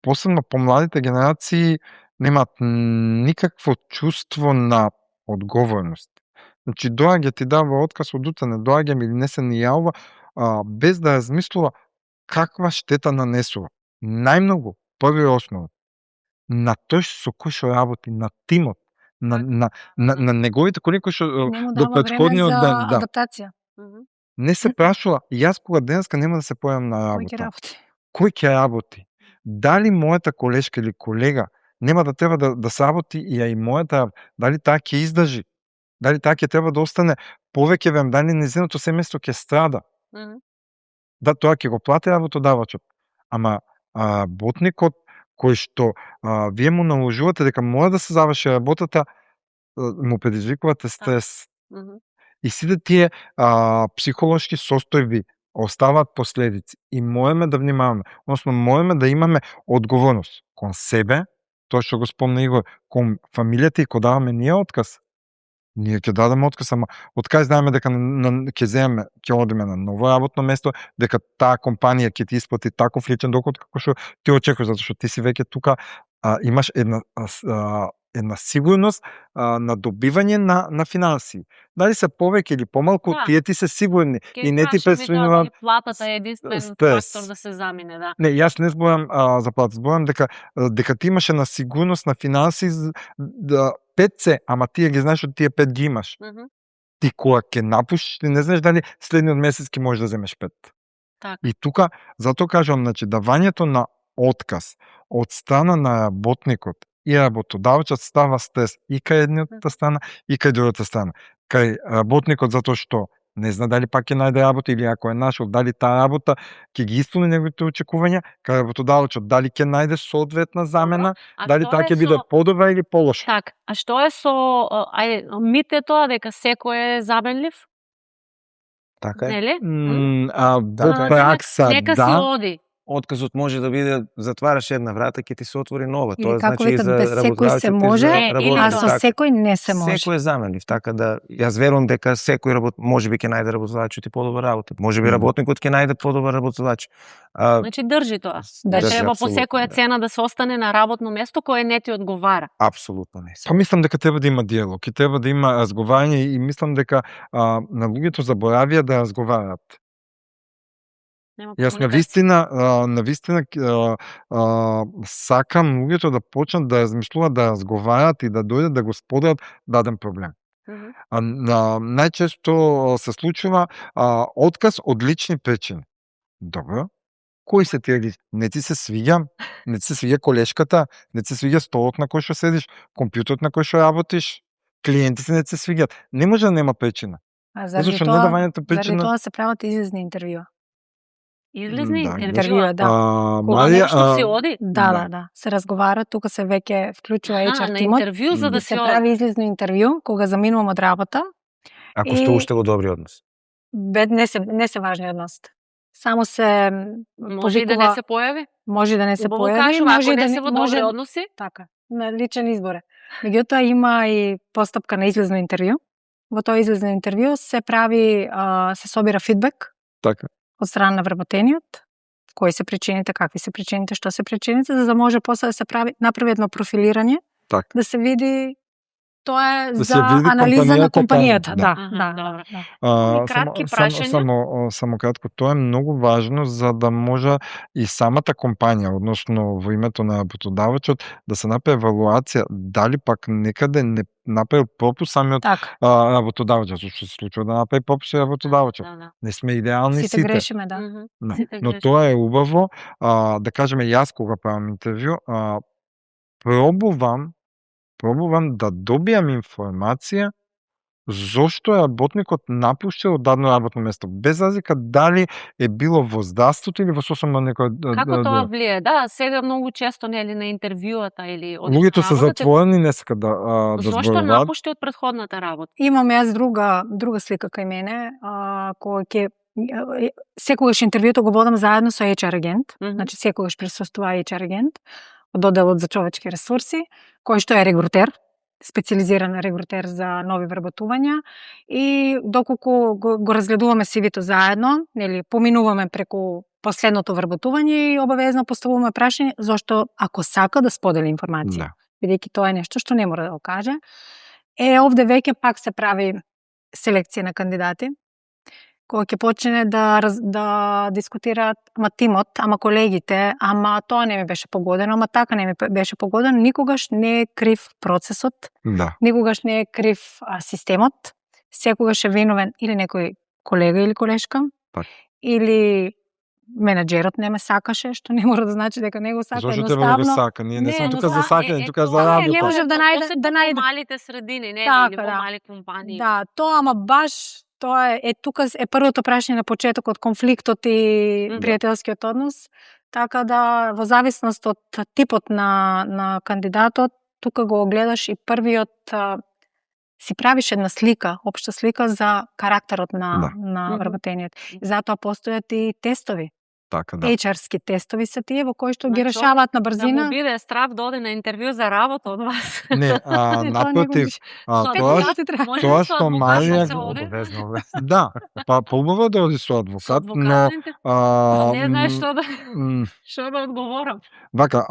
посебно помладите генерации немаат никакво чувство на одговорност. Значи, доаѓа ти дава отказ од утре, не доаѓа или не се ни јавува, без да размислува каква штета нанесува. Најмногу, први основа, на тој со кој што работи, на тимот, на неговите колики што до претходниот ден. Адаптација. Не се прашува, јас кога денеска нема да се појавам на работа. Кој ќе работи? Дали мојата колешка или колега нема да треба да сработи и мојата, дали таа ќе издржи? Дали таа ќе треба да остане повеќе време, дали незиното семејство ќе страда? Да, тоа ќе го плати работодавачот. Ама работникот кој што вие му наложувате дека мора да се заврши работата, му предизвикувате стрес. И сите тие психолошки состојби оставаат последици. И можеме да внимаваме, односно можеме да имаме одговорност кон себе, тоа што го спомна Игор, кон фамилијата и кога даваме ние отказ, ние ќе дадеме отказ, ама од кај знаеме дека ќе одиме на ново работно место, дека таа компанија ќе ти исплати таков личен доход како што ти очекуваш, затоа што ти си веќе тука имаш една сигурност на добивање на финанси. Дали се повеќе или помалку, тие ти се сигурни и не ти пресуинуваат платата е единствен стрес. фактор да се замине, да. Не, јас не зборам за плата, зборам дека ти имаш една сигурност на финанси, 5 се, ама ти ги знаеш од тие 5 ги имаш. Ти кога ќе напуштиш, ти не знаеш дали следниот месец ќе можеш да земеш 5. Так. И тука, затоа кажам, значи, давањето на отказ од страна на работникот и работодавачот става стрес и кај едната страна и кај другата страна. Кај работникот затоа што не зна дали пак ќе најде работа или ако е нашол, дали таа работа ќе ги исполни неговите очекувања, кај работодавачот дали ќе најде соодветна замена, дали таа ќе биде подобра или полоша. Так, а што е со мит е тоа дека секој е заменлив? Така е. Нели? Во пракса, нека си оди. Отказот може да биде затвараш една врата, ќе ти се отвори нова. Или Тоа како значи и викат, за без секој се може, а со секој не се може. Секој е заменлив, така да јас верувам дека секој можеби ќе најде работодавачот и подобар работа. Можеби работникот ќе најде подобар работодач. Значи држи тоа. Не треба по секоја цена да се остане на работно место кое не ти одговара. Апсолутно не. Па мислам дека треба да има диалог и треба да има разговарање и мислам дека на луѓето заборавија да разговараат. Јас навистина сакам луѓето да почнат да размислуваат, да разговараат и да дојдат да го споделат даден проблем. Најчесто се случува отказ од лични причини. Добро. Кои се тие лични? Не ти се свиѓа колешката, не ти се свиѓа столот на кој што седиш, компјутерот на кој што работиш, клиентите не ти се свиѓаат. Не може да нема причина. Заради тоа се прават излезни интервјуа. Излезни интервјуа, да. Кога нешто си оди? Да. Се разговара, тука се веќе вклучува HR тимот. На интервју за да се прави излезно интервју кога заминувам од работа. Ако сте уште во добри односи. Не се важни односите. Само се може и да не се појави? Може и да не се појави, може и да не се во добри односи. Така, на личен избор е. Меѓутоа има и постапка на излезно интервју. Во тоа излезно интервју се прави, се собира фидбек. Така. Од страна на вработениот, кои се причините, какви се причините, што се причините, за да може после да се направи едно профилирање, да се види тоа е да за анализа на компанијата. Да. Кратки прашања. Само кратко, тоа е многу важно за да може и самата компанија, односно во името на работодавачот, да се направи евалуација дали пак некаде не направил пропуст самиот работодавачот, што се случува да направи пропуст и работодавачот. Не сме идеални сите. Сите грешиме, да. Но тоа е убаво, да кажеме јас кога правам интервју, пробувам да добијам информација зошто работникот напуштил дадено работно место, без разлика дали е било во здравството или во сосем некој. Како тоа влие? Да, сега многу често нели на интервјуата или луѓето се затворени, не сакаат да зборуваат. Зошто напушти од претходната работа? Имам јас друга слика кај мене, кој ќе секогаш интервјуто го водам заедно со HR агент, значи секогаш присуствува HR агент од одделот за човечки ресурси, кој што е регрутер, специализиран регрутер за нови вработувања, и доколку го разгледуваме CV-то заедно, нели поминуваме преку последното вработување и обавезно поставуваме прашање зошто ако сака да сподели информација. Бидејќи тоа е нешто што не мора да го каже. Овде веќе пак се прави селекција на кандидати, кој ќе почне да дискутираат, ама тимот, ама колегите, ама тоа не ми беше погодено, ама така не ми беше погодено. Никогаш не е крив процесот, никогаш не е крив системот, секогаш е виновен или некој колега или колешка, или менаџерот не ме сакаше, што не мора да значи дека не го сака. Зошто треба да го сака? Ние не сме тука за сакање, тука за работа. Не можев да најде малите средини, не или во мали компании. Да, тоа ама баш тоа е тука е првото прашање на почетокот, конфликтот и пријателскиот однос, така да во зависност од типот на кандидатот, тука го гледаш и првиот си правиш една слика, општа слика за карактерот на вработениот. Затоа постојат и тестови. Така да. HR-ски тестови се тие во кои што ги Значи, решаваат на Да брзина. му биде страв да оде на интервју за работа од вас. Не, Не, тоа не го напротив, виш. Со Пет тоа минути треба. Може тоа ли со што адвокат Марија да се го- оде? Обовезно. да, па поубаво да оди со Со адвокат, адвокат но на интервју. Не знаеш што да м, што да одговорам. Вака,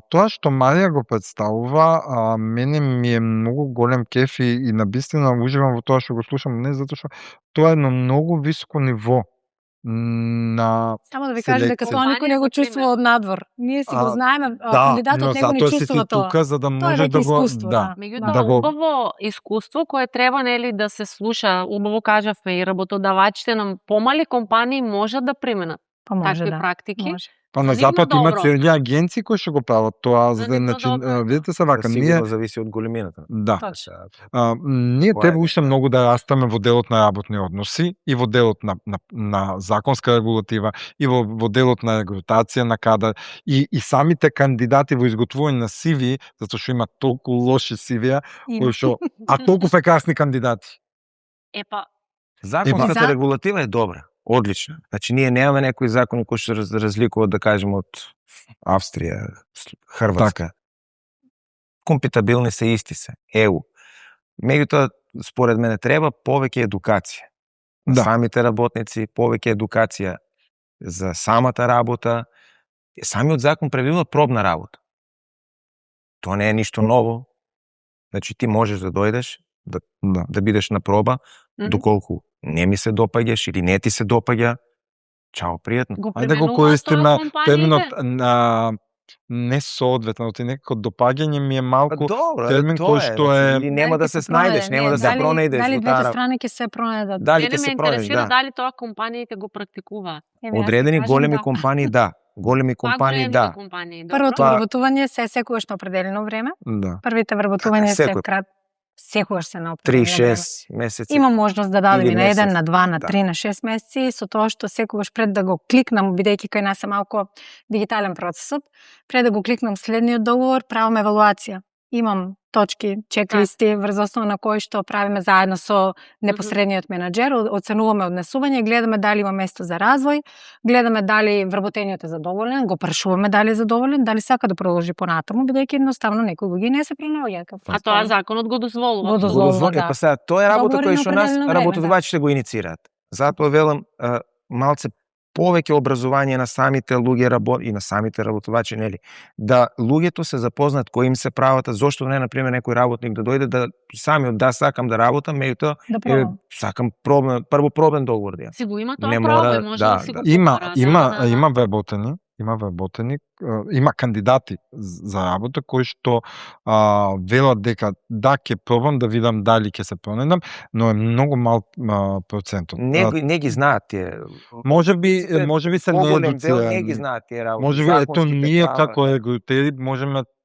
тоа што Марија го представува, мене ми е многу голем кеф и на бистина уживам во тоа што го слушам, не затоа што тоа е едно многу високо ниво на Само да ви кажам дека селекција. тоа никој не го Компанија, за чувствува од надвор. Ние си го знаеме, Да, кандидатот но него не затоа си чувствува ти тоа. тука за да Тоа е може веќе да го искуство, да. Меѓутоа, да го убаво искуство кое треба нели да се слуша, убаво кажавме и работодавачите на помали компании можат да применат Па може такви да. практики. Може. Па За на нивно Запад има добро. цели агенции кои што го прават тоа, За за да нивно значи, добро е тоа. видите се вака, ние Сигурно зависи од големината. да. Точно. Ние Тоа треба е уште дека- многу да растеме во делот на работни односи и во делот на законска регулатива и во делот на регрутација на кадар и самите кандидати во изготвување на CV, затоа што има толку лоши CV-а, кои што толку фекасни кандидати. Епа, Законската За- регулатива е добра, одлична. Значи ние немаме некои закони кои што се разликуваат, да кажеме, од Австрија, Хрватска. Компетабилни се, исти се. ЕУ. Меѓутоа, според мене треба повеќе едукација. На Да. самите работници, повеќе едукација за самата работа. Самиот закон предвидува пробна работа. Тоа не е ништо ново. Значи ти можеш да дојдеш, Да. да бидеш на проба, мгм, доколку не ми се допаѓаш или не ти се допаѓа, чао, пријатно. го Ајде да го применуваат користиме тоа компаниите. терминот не соодветно, оти некако допаѓање ми е малку Добро, термин кој што е или нема Дали да ќе се се пронајде? снајдеш, нема Не, да се дали- пронајдеш Дали во двете таа. страни ќе се пронајдат? Дали Мене ќе ме се пронајдеш, интересира да. дали тоа компаниите го практикуваат. Еве, јас Одредени ќе кажам големи да. компании, да. Големи Па компании, големите да. компании, Првото Па- вработување се секогаш на определено време. да. Првите вработувања се Секој. секогаш се на определено време. 3-6 месеци. Има можност да дадеме Или на 1, месец, на 2, на да. 3, на 6 месеци, со тоа што секогаш пред да го кликнам, бидејќи кај нас е малку дигитален процесот, пред да го кликнам следниот договор, правам евалуација. Имам точки, чеклисти, врз основа на кои што правиме заедно со непосредниот менаџер, оценуваме однесување, гледаме дали има место за развој, гледаме дали вработениот е задоволен, го прашуваме дали е задоволен, дали сака да продолжи понатаму, бидејќи едноставно некои луѓе не се принаоѓаат. А тоа законот го дозволува. Го дозволува. Дозволи, да. па сега, тоа е работа Договори која на што нас определено време, работодавачите го иницираат. Затоа велам малце повеќе образование на самите луѓе и на самите работодавачи, нели? Да луѓето се запознаат кои им се правата, зошто не, например, некој работник да дојде да самиот да сакам да работам, меѓутоа Да пробам. сакам прво пробен договор да. Си го има тоа Не право мора- и може да, да си го да. Има побара, има вработени, има кандидати за работа кои што велат дека да ќе пробам да видам дали ќе се пронајдам, но е многу мал процентот. Не ги знаат тие. Може би се Поголем дел не ги неедуцирани. знаат тие работи. Може би ето законските ние права. како регрутери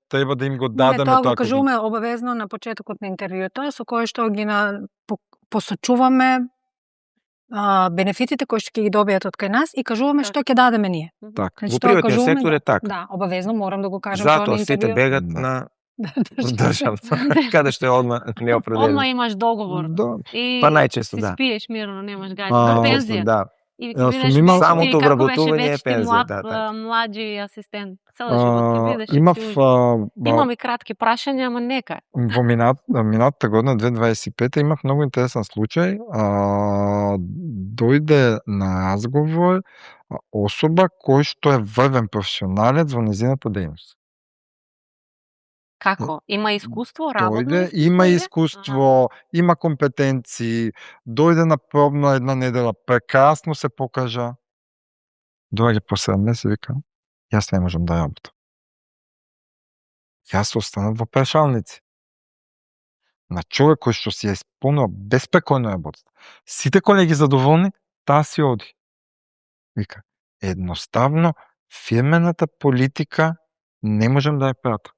треба да им го Не, дадеме тоа го како кажуваме обавезно на почетокот на интервјуто, со кое што ги посочуваме бенефитите кои што ќе ги добијат од кај нас и кажуваме Така. што ќе дадеме ние. така. Во приватниот сектор е така. Да, обавезно морам да го кажам тоа Затоа на сите интервју. бегат Да. на Држава. држава, каде што е одма неопределено. Одма имаш договор. Да. И Па најчесто си да. спиеш мирно, немаш гаѓа. А, Пензија. Да. И Јас ќе сум бидеш имал- вечни, Самото како вработување беше е вечни пензија, млад, да, така. млади асистент. Цел живот ќе бидеш. Имав и ти ужин. Имам и кратки прашања, ама нека. во минатата година 2025 имав многу интересен случај. Дојде на разговор особа кој што е врвен професионалец во незината дејност. Како? Има искуство, работно Дојде, искуство? има или? искуство, има компетенции, дојде на пробно една недела, прекрасно се покажа. Доаѓа по 7 месеци, вика, јас не можам да работам. Јас останав во прешалници. На човек кој што си ја исполнува безпрекојно работата. Сите колеги задоволни, таа си оди. Вика, едноставно фирмената политика не можам да ја пратам.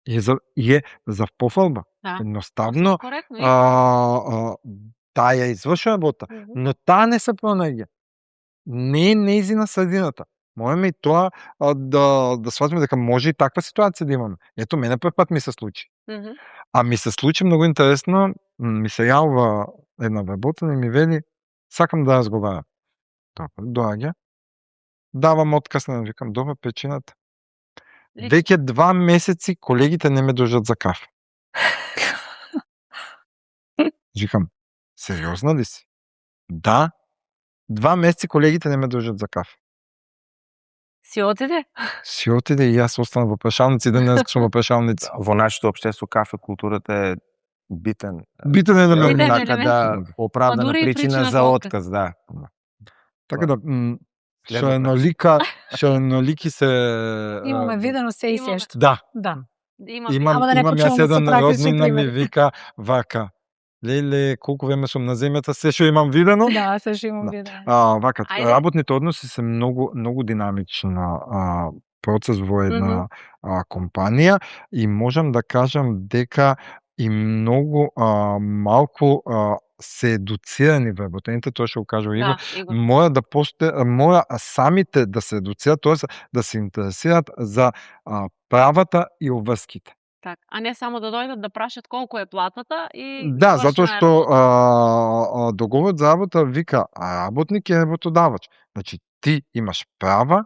И е за пофалба. Да. Едноставно Коректно. таа ја извршува работа, Мгм. но таа не се пронаѓа. Не е нејзина средината. Можеме и тоа да сватиме дека може и таква ситуација да имаме. Ето, мене прв пат ми се случи. Мгм. А ми се случи многу интересно, ми се јавува една вработена и ми вели, сакам да разговарам. Добро, доаѓа. давам отказ на викам, добра причината. Лично. Веќе 2 месеци колегите не ме дожат за кафе. Викам, сериозна ли си? Да. 2 месеци колегите не ме дожат за кафе. Си отиде? Си отиде и јас останав во прашалници, денес сум во прашалници. Во нашето општество кафе културата е битен Битен е да ме Битен така да оправдана дури и причина причина за за отказ. отказ, да. Така да Следно шаенолики се Имаме видено се и Имаме. сешто. Да, Да. имам Ама да не јас почнуваме со еден практични роднина ми примери. вика вака. Леле, колку време сум на земјата, се што имам видено. Да, се што имам Да. видено. Вака, Ајде. работните односи се многу динамична процес во една компанија и можам да кажам дека и многу малку се едуцирани вработените, тоа што го кажува Игор, Да, Игор. мора самите да се едуцираат, тоест да се интересираат за правата и обврските. Так. А не само да дојдат да прашат колку е платата и Да, свршена затоа е што работата. договорот за работа вика работник е работодавач. Значи ти имаш права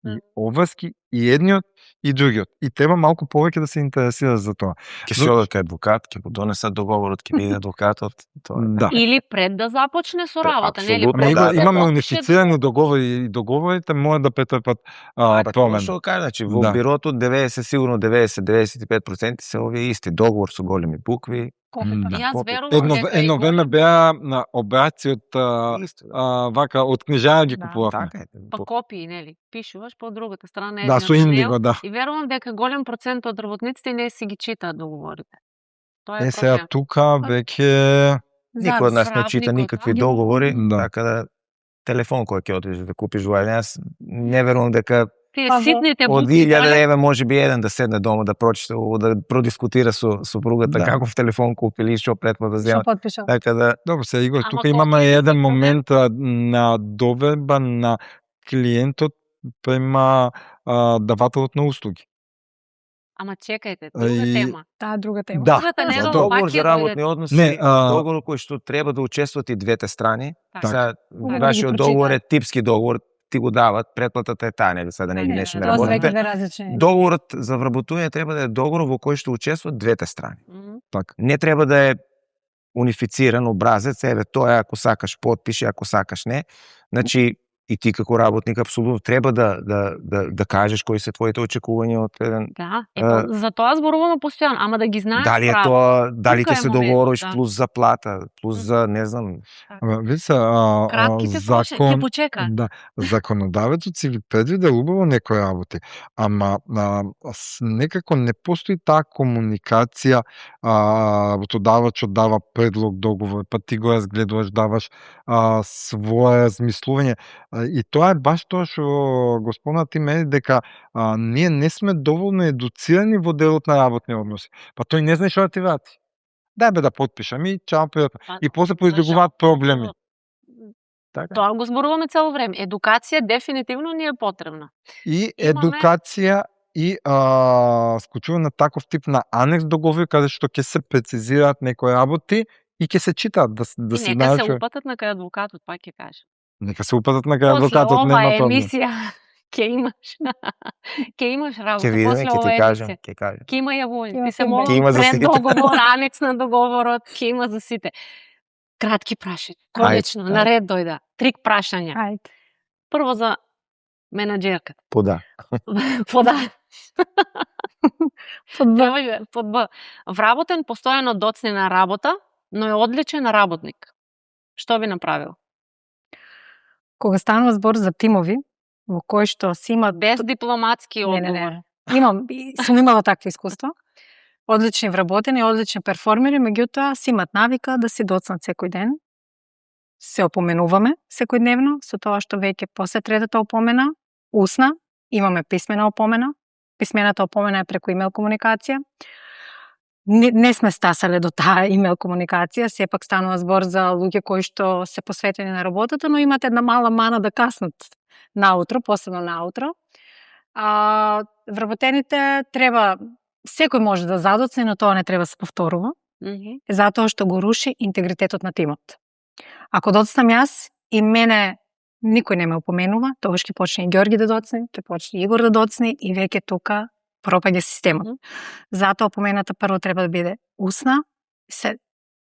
и обврски и едниот и другиот. И треба малку повеќе да се интересира за тоа. Ќе се одат кај адвокат, ќе го донесат договорот, ќе биде адвокатот, тоа е. Да. Или пред да започне со работа, нели? апсолутно, Пред Него да, се имаме подпише унифицирани договори и договорите може да претрпат Па тоа промен. што го кажа, значи во Да. бирото 90 сигурно 90-95% се овие исти договор со големи букви. Копито. Да. Јас Копи. верувам дека и Едно време голем- беа на обраци од Исто, вака од книжара ги Да. купувавме. така е. па копии, нели? Пишуваш по другата страна Да, со индиго, да. И верувам дека голем процент од работниците не си ги читаат договорите. Тоа е Сега проблем. тука веќе Никој од нас не Правникот, чита никакви да. договори, Да. така да телефон кој ќе отидеш да купиш во јас не верувам дека Тие Па во- ситните од букви, 1000 поле, еве може би еден да седне дома да прочита ово, да продискутира со супругата Да. каков телефон купили и што претплата Што зема. потпишал? Така да Добро, се Игор, Ама тука колку имаме е еден проблем? момент на доверба на клиентот према давателот на услуги. Ама чекајте, друга И- тема. Таа друга тема. Да. Другата за недела договор пак за ќе работни дојде. односи, Не, договор кој што треба да учествуваат и двете страни. Така. Сега Кога ги вашиот прочитаат? договор е типски договор, ти го дават, претплатата е таа, нели, сега да не ги Не, нешеме тоа Тоа се работите. веќе работите. две различни. Договорот за вработување треба да е договор во кој што учествуваат двете страни. Мгм. Така. Не треба да е унифициран образец, еве тоа е ако сакаш потпиши, ако сакаш не. Значи и ти како работник апсолутно треба да кажеш кои се твоите очекувања од еден. Да, ето, за тоа зборуваме постојано, ама да ги знаеш Дали е право. тоа, дали Тука ќе е се моментот, договориш да. плюс заплата, плюс за не знам. Ама, види се, Кратките троши, ќе почека. Да, законодавецот си ги предвидел убаво некои работи, ама некако не постои таа комуникација, работодавачот дава предлог, договор, па ти го разгледуваш, даваш свое размислување. И тоа е баш тоа што го спомна ти мене, дека ние не сме доволно едуцирани во делот на работни односи. Па тој не знае што да ти врати. Дај бе да потпишам и чао пријатно. Па, И после произлегуваат проблеми. Така. Тоа го зборуваме цело време. Едукација дефинитивно ни е потребна. И Имаме- едукација и склучување на таков тип на анекс договори каде што ќе се прецизираат некои работи и ќе се читаат да И се нека знае се што. упатат на кај адвокатот, пак ќе кажам. Нека се упатат на кај После адвокатот, нема ова проблем. емисија ќе имаш ќе имаш работа. Ќе видиме, После ќе ова ти кажам, емисија. ќе кажам. Ќе има јавување. Ќе има Ти се фидбек. молам Ќе има за пред сите. договор, анекс на договорот, ќе има за сите. Кратки прашања. Конечно, Ајде. на ред дојда. 3 прашања. Ајде. Прво за менаџерката. Пода. Пода. Под Б. Под Б. Вработен постојано доцни на работа, но е одличен работник. Што би направил? Кога станува збор за тимови, во кои што си имат Без дипломатски Не, одговор. не, не. Сум имала такви искуства. Одлични вработени, одлични перформери, меѓутоа си имат навика да си доцнат секој ден. Се опоменуваме секојдневно, со тоа што веќе после третата опомена, усна, имаме писмена опомена. Писмената опомена е преку имейл комуникација. Не сме стасале до таа имейл комуникација, сепак станува збор за луѓе кои што се посветени на работата, но имат една мала мана да каснат наутро, посебно наутро. Вработените треба, секој може да задоцне, но тоа не треба да се повторува, Мгм. затоа што го руши интегритетот на тимот. Ако доцнам јас и мене никој не ме упоменува, тогаш ќе почне и Ѓорги да доцне, ќе почне и Игор да доцне и веќе тука пропаѓа системот. Затоа помената прво треба да биде усна, се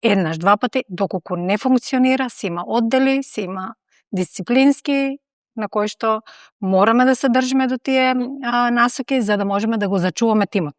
еднаш, два пати, доколку не функционира, се има оддели, се има дисциплински, на кои што мораме да се држиме до тие насоки, за да можеме да го зачуваме тимот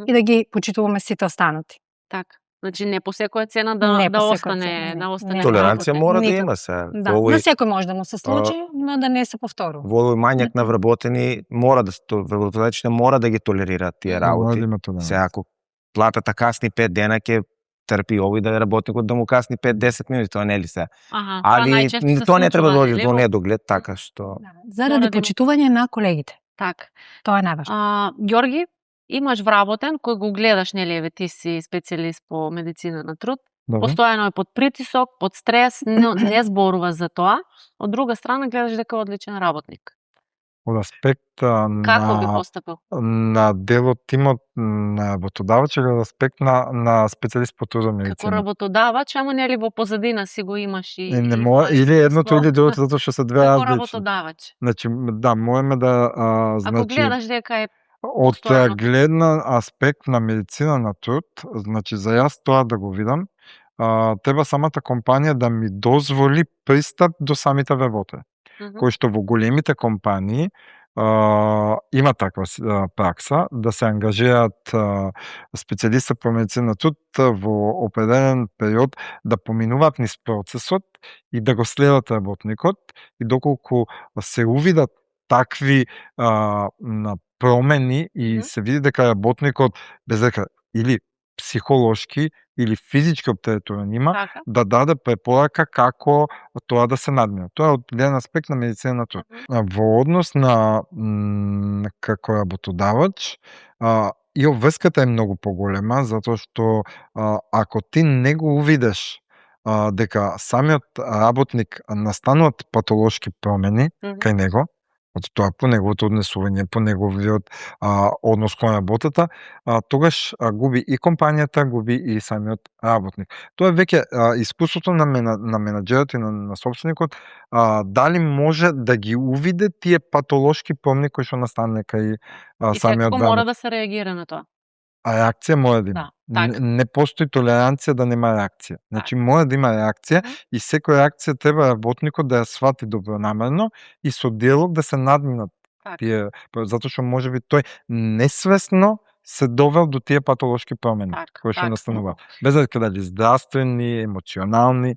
и да ги почитуваме сите останати. Така. Значи не по секоја цена Не по да секоја остане, цена, не. да остане. Не. Толеранција работен. мора да Никако. има се. Да, на секој може да му се случи, но да не се повторува. Во овој мањак на вработени мора да вработодавачите мора да ги толерираат тие Да, мора работи. да има тоа. Се ако платата касни 5 дена ќе трпи овој да работникот да му касни 5-10 минути, тоа не е ли се? Аха, Али најчесто се тоа не треба да случува, дојде нели, до во- недоглед, така што Да, Мора заради да има- почитување на колегите. Така. Тоа е најважно. Ѓорги, имаш вработен кој го гледаш, нели, еве ти си специјалист по медицина на труд. Добро. Постојано е под притисок, под стрес, не зборува за тоа. Од друга страна гледаш дека е одличен работник. Од аспект Како би постапил? на делот тимот на работодавач или од аспект на специјалист по трудова Како медицина? работодавач, ама нели во позадина си го имаш и Не и мора тоа или едното искуство. или другото, затоа што се две Како различни. работодавач. Значи, да, можеме да Ако значи гледаш дека е од постојано. гледна аспект на медицина на труд, значи за јас тоа да го видам, треба самата компанија да ми дозволи пристап до самите вработени. Кој што во големите компании има таква пракса да се ангажираат специјалисти по медицина на труд во определен период да поминуваат низ процесот и да го следат работникот и доколку се увидат такви промени и се види дека работникот без дека или психолошки или физички оптеретуван има, така. да даде препорака како тоа да се надмина. Тоа е од гледен аспект на медицина на труд. Во однос на како работодавач, и обврската е многу поголема, затоа што ако ти не го увидеш дека самиот работник настануваат патолошки промени кај него, тоа по неговото однесување, по неговиот однос кон работата, тогаш губи и компанијата, губи и самиот работник. Тоа е веќе искуството на менаџерот и на собственикот, дали може да ги увиде тие патолошки промени кои што настане кај И самиот секако мора работник. да се реагира на тоа. А реакција мора да има. Да, така. Не постои толеранција да нема реакција. Значи мора да има реакција и секоја реакција треба работникот да ја свати добронамерно и со диалог да се надминат Така. тие, затоа што можеби тој несвесно се довел до тие патолошки промени Така, кои што така. настануваат. Без дека дали здравствени, емоционални.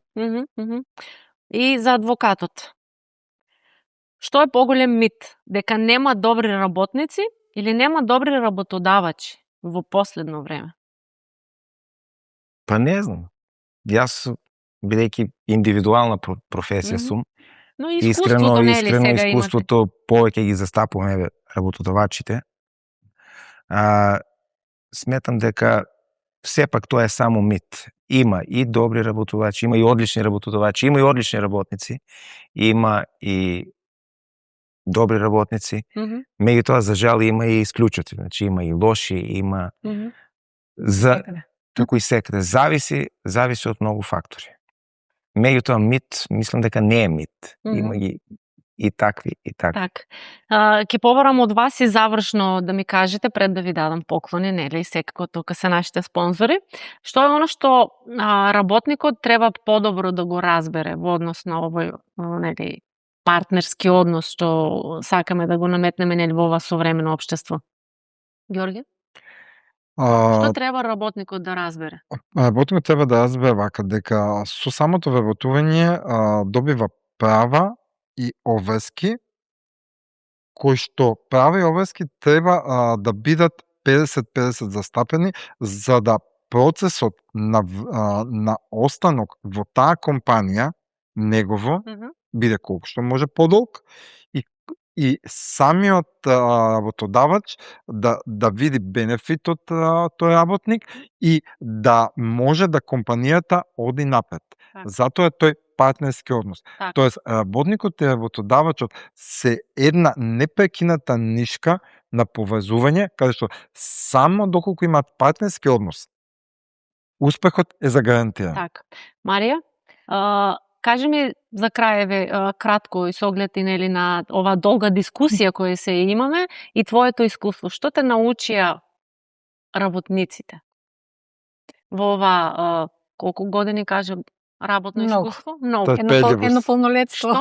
И за адвокатот. Што е поголем мит? Дека нема добри работници или нема добри работодавачи во последно време? па не знам. Јас бидејќи индивидуална професија сум, Но искуството, нели, сега имате. искуството повеќе ги застапуваме работодавачите. Сметам дека сепак тоа е само мит. Има и добри работодавачи, има и одлични работодавачи, има и одлични работници, има и добри работници. Меѓутоа, за жал, има и исклучоци. Значи, има и лоши, има за како и секаде. Зависи од многу фактори. Меѓутоа, мит, мислам дека не е мит. Има ги и такви, и такви. Так. Ќе побарам од вас и завршно да ми кажете, пред да ви дадам поклони, нели, секако тука се нашите спонзори, што е оно што работникот треба подобро да го разбере во однос на овој, нели, партнерски однос што сакаме да го наметнеме, нели, во ова современо општество? Ѓорги? Што треба работникот да разбере? Работникот треба да разбере вака, дека со самото вработување добива права и обврски, кои што права и обврски треба да бидат 50-50 застапени, за да процесот на останок во таа компанија, негово, биде колку што може подолг и самиот работодавач да види бенефит од тој работник и да може да компанијата оди напред. Затоа е тој партнерски однос. Тоест, работникот и работодавачот се една непрекината нишка на поврзување, каде што само доколку имаат партнерски однос, успехот е загарантиран. Така. Марија, Кажи ми за крај кратко и со оглед и нели на оваа долга дискусија која се имаме и твоето искуство. Што те научија работниците во ова колку години кажа работно Многу. искуство? Многу. Тоа е педливост. Едно полнолетство.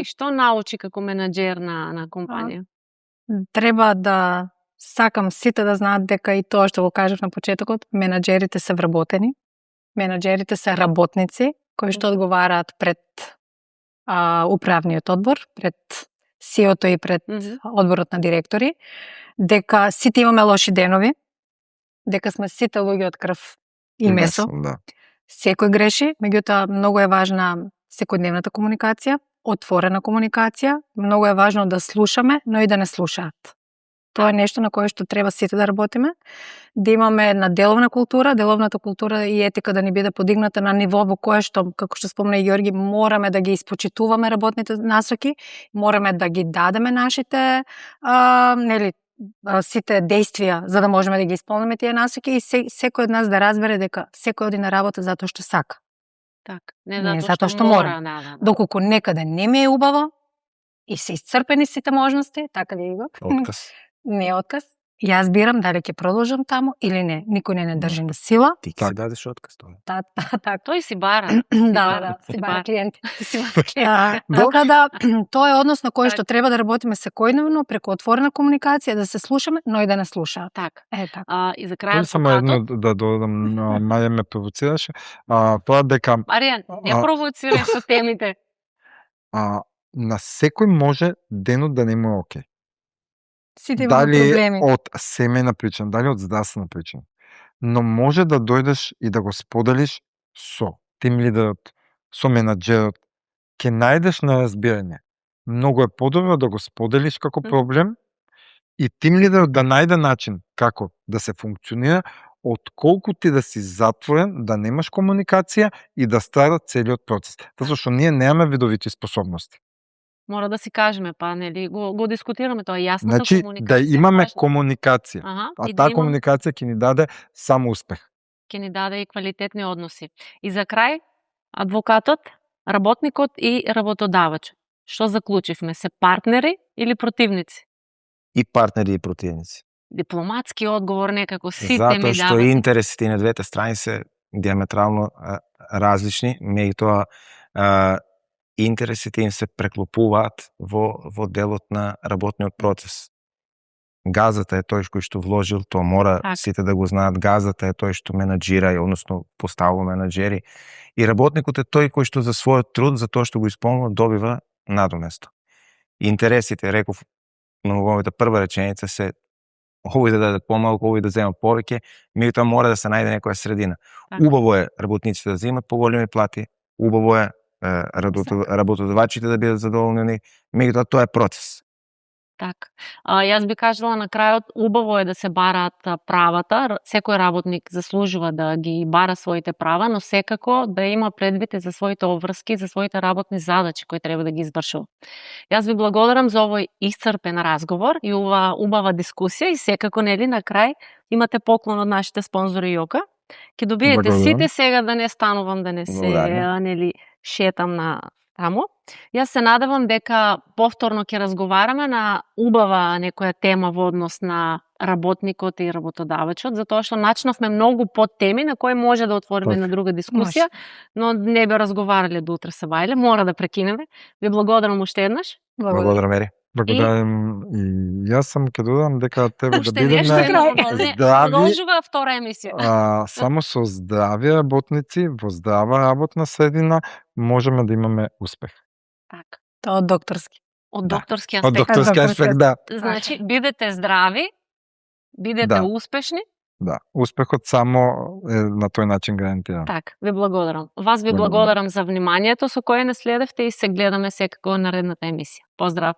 Што научи како менаџер на компанија? Треба да сакам сите да знаат дека и тоа што го кажав на почетокот, менаџерите се вработени, менаџерите се работници кои што одговараат пред управниот одбор, пред CEO-то и пред одборот на директори, дека сите имаме лоши денови, дека сме сите луѓе од крв и месо. Да. Секој греши, меѓутоа многу е важна секојдневната комуникација, отворена комуникација, многу е важно да слушаме, но и да не слушаат. Тоа е нешто на кое што треба сите да работиме, да имаме една деловна култура, деловната култура и етика да ни биде подигната на ниво во кое што, како што спомна и Ѓорги, мораме да ги испочитуваме работните насоки, мораме да ги дадеме нашите сите действија за да можеме да ги исполниме тие насоки и секој од нас да разбере дека секој оди на работа затоа што сака. Так, Не затоа што мора. Доколку некаде не ми е убаво и се исцрпени сите можности, така да го. Отказ. Не е отказ. Јас бирам дали ќе продолжам таму или не. Никој не држи на сила. Ти ќе дадеш отказ тоа. Так. Тој си бара. Си бара клиенти. Така да, тоа е однос на кој што треба да работиме секојдневно преку отворена комуникација, да се слушаме, но и да не слушаат. Так. Така. И за крај само едно да додадам, Маја ме провоцираше, тоа дека Маријан, не провоцирај со темите. На секој може денот да не му е окей. Сите имаме проблеми. Дали од семејна причина, дали од здравствена причина. Но може да дојдеш и да го споделиш со тим лидерот, со менаџерот, ќе најдеш на разбирање. Многу е подобро да го споделиш како проблем и тим лидерот да најде начин како да се функционира, отколку ти да си затворен, да немаш комуникација и да страда целиот процес. Затоа што ние немаме видовити способности. Мора да си кажеме, па нели го дискутираме тоа јасната Значи, комуникација. да имаме комуникација. И таа комуникација ќе ни даде само успех. Ќе ни даде и квалитетни односи. И за крај, адвокатот, работникот и работодавачот. Што заклучивме? Се партнери или противници? И партнери и противници. Дипломатски одговор некако сите ми Затоа што давате. интересите на двете страни се диаметрално различни, меѓутоа интересите им се преклопуваат во делот на работниот процес. Газата е тој кој што вложил, тоа мора сите да го знаат. Газата е тој што менаџира, односно поставува менаџери. И работникот е тој кој што за својот труд, за тоа што го исполнува, добива надоместо. Интересите, реков на мојата прва реченица, се овој да даде помалку, овој да зема повеќе, меѓутоа мора да се најде некоја средина. Убаво е работниците да земат поголеми плати, убаво е работодавачите да бидат задоволнени, меѓутоа тоа е процес. Так. Јас би кажала на крајот, убаво е да се бараат правата, секој работник заслужува да ги бара своите права, но секако да има предвид за своите обврски, за своите работни задачи кои треба да ги извршува. Јас ви благодарам за овој исцрпен разговор и ова убава дискусија и секако нели на крај имате поклон од нашите спонзори Јока. Ќе добиете сите сега да не станувам, да не се нели шетам на таму. Јас се надевам дека повторно ќе разговараме на убава некоја тема во однос на работникот и работодавачот, затоа што начнавме многу подтеми на кои може да отвориме на друга дискусија, но не би разговарале до утре сабајле, мора да прекинеме. Ви благодарам уште еднаш. Благодарам, Ери. Благодарам и јас сам ќе додам дека треба да бидеме здрави. Продолжува втора емисија. Само со здрави работници во здрава работна средина можеме да имаме успех. Така. Тоа од докторски. Од докторски аспект. Од докторски аспект, да. Значи, бидете здрави, бидете успешни. Да, успехот само е на тој начин гарантиран. Так, ви благодарам. Вас ви благодарам за вниманието со кое не следевте и се гледаме секако наредната емисија. Поздрав!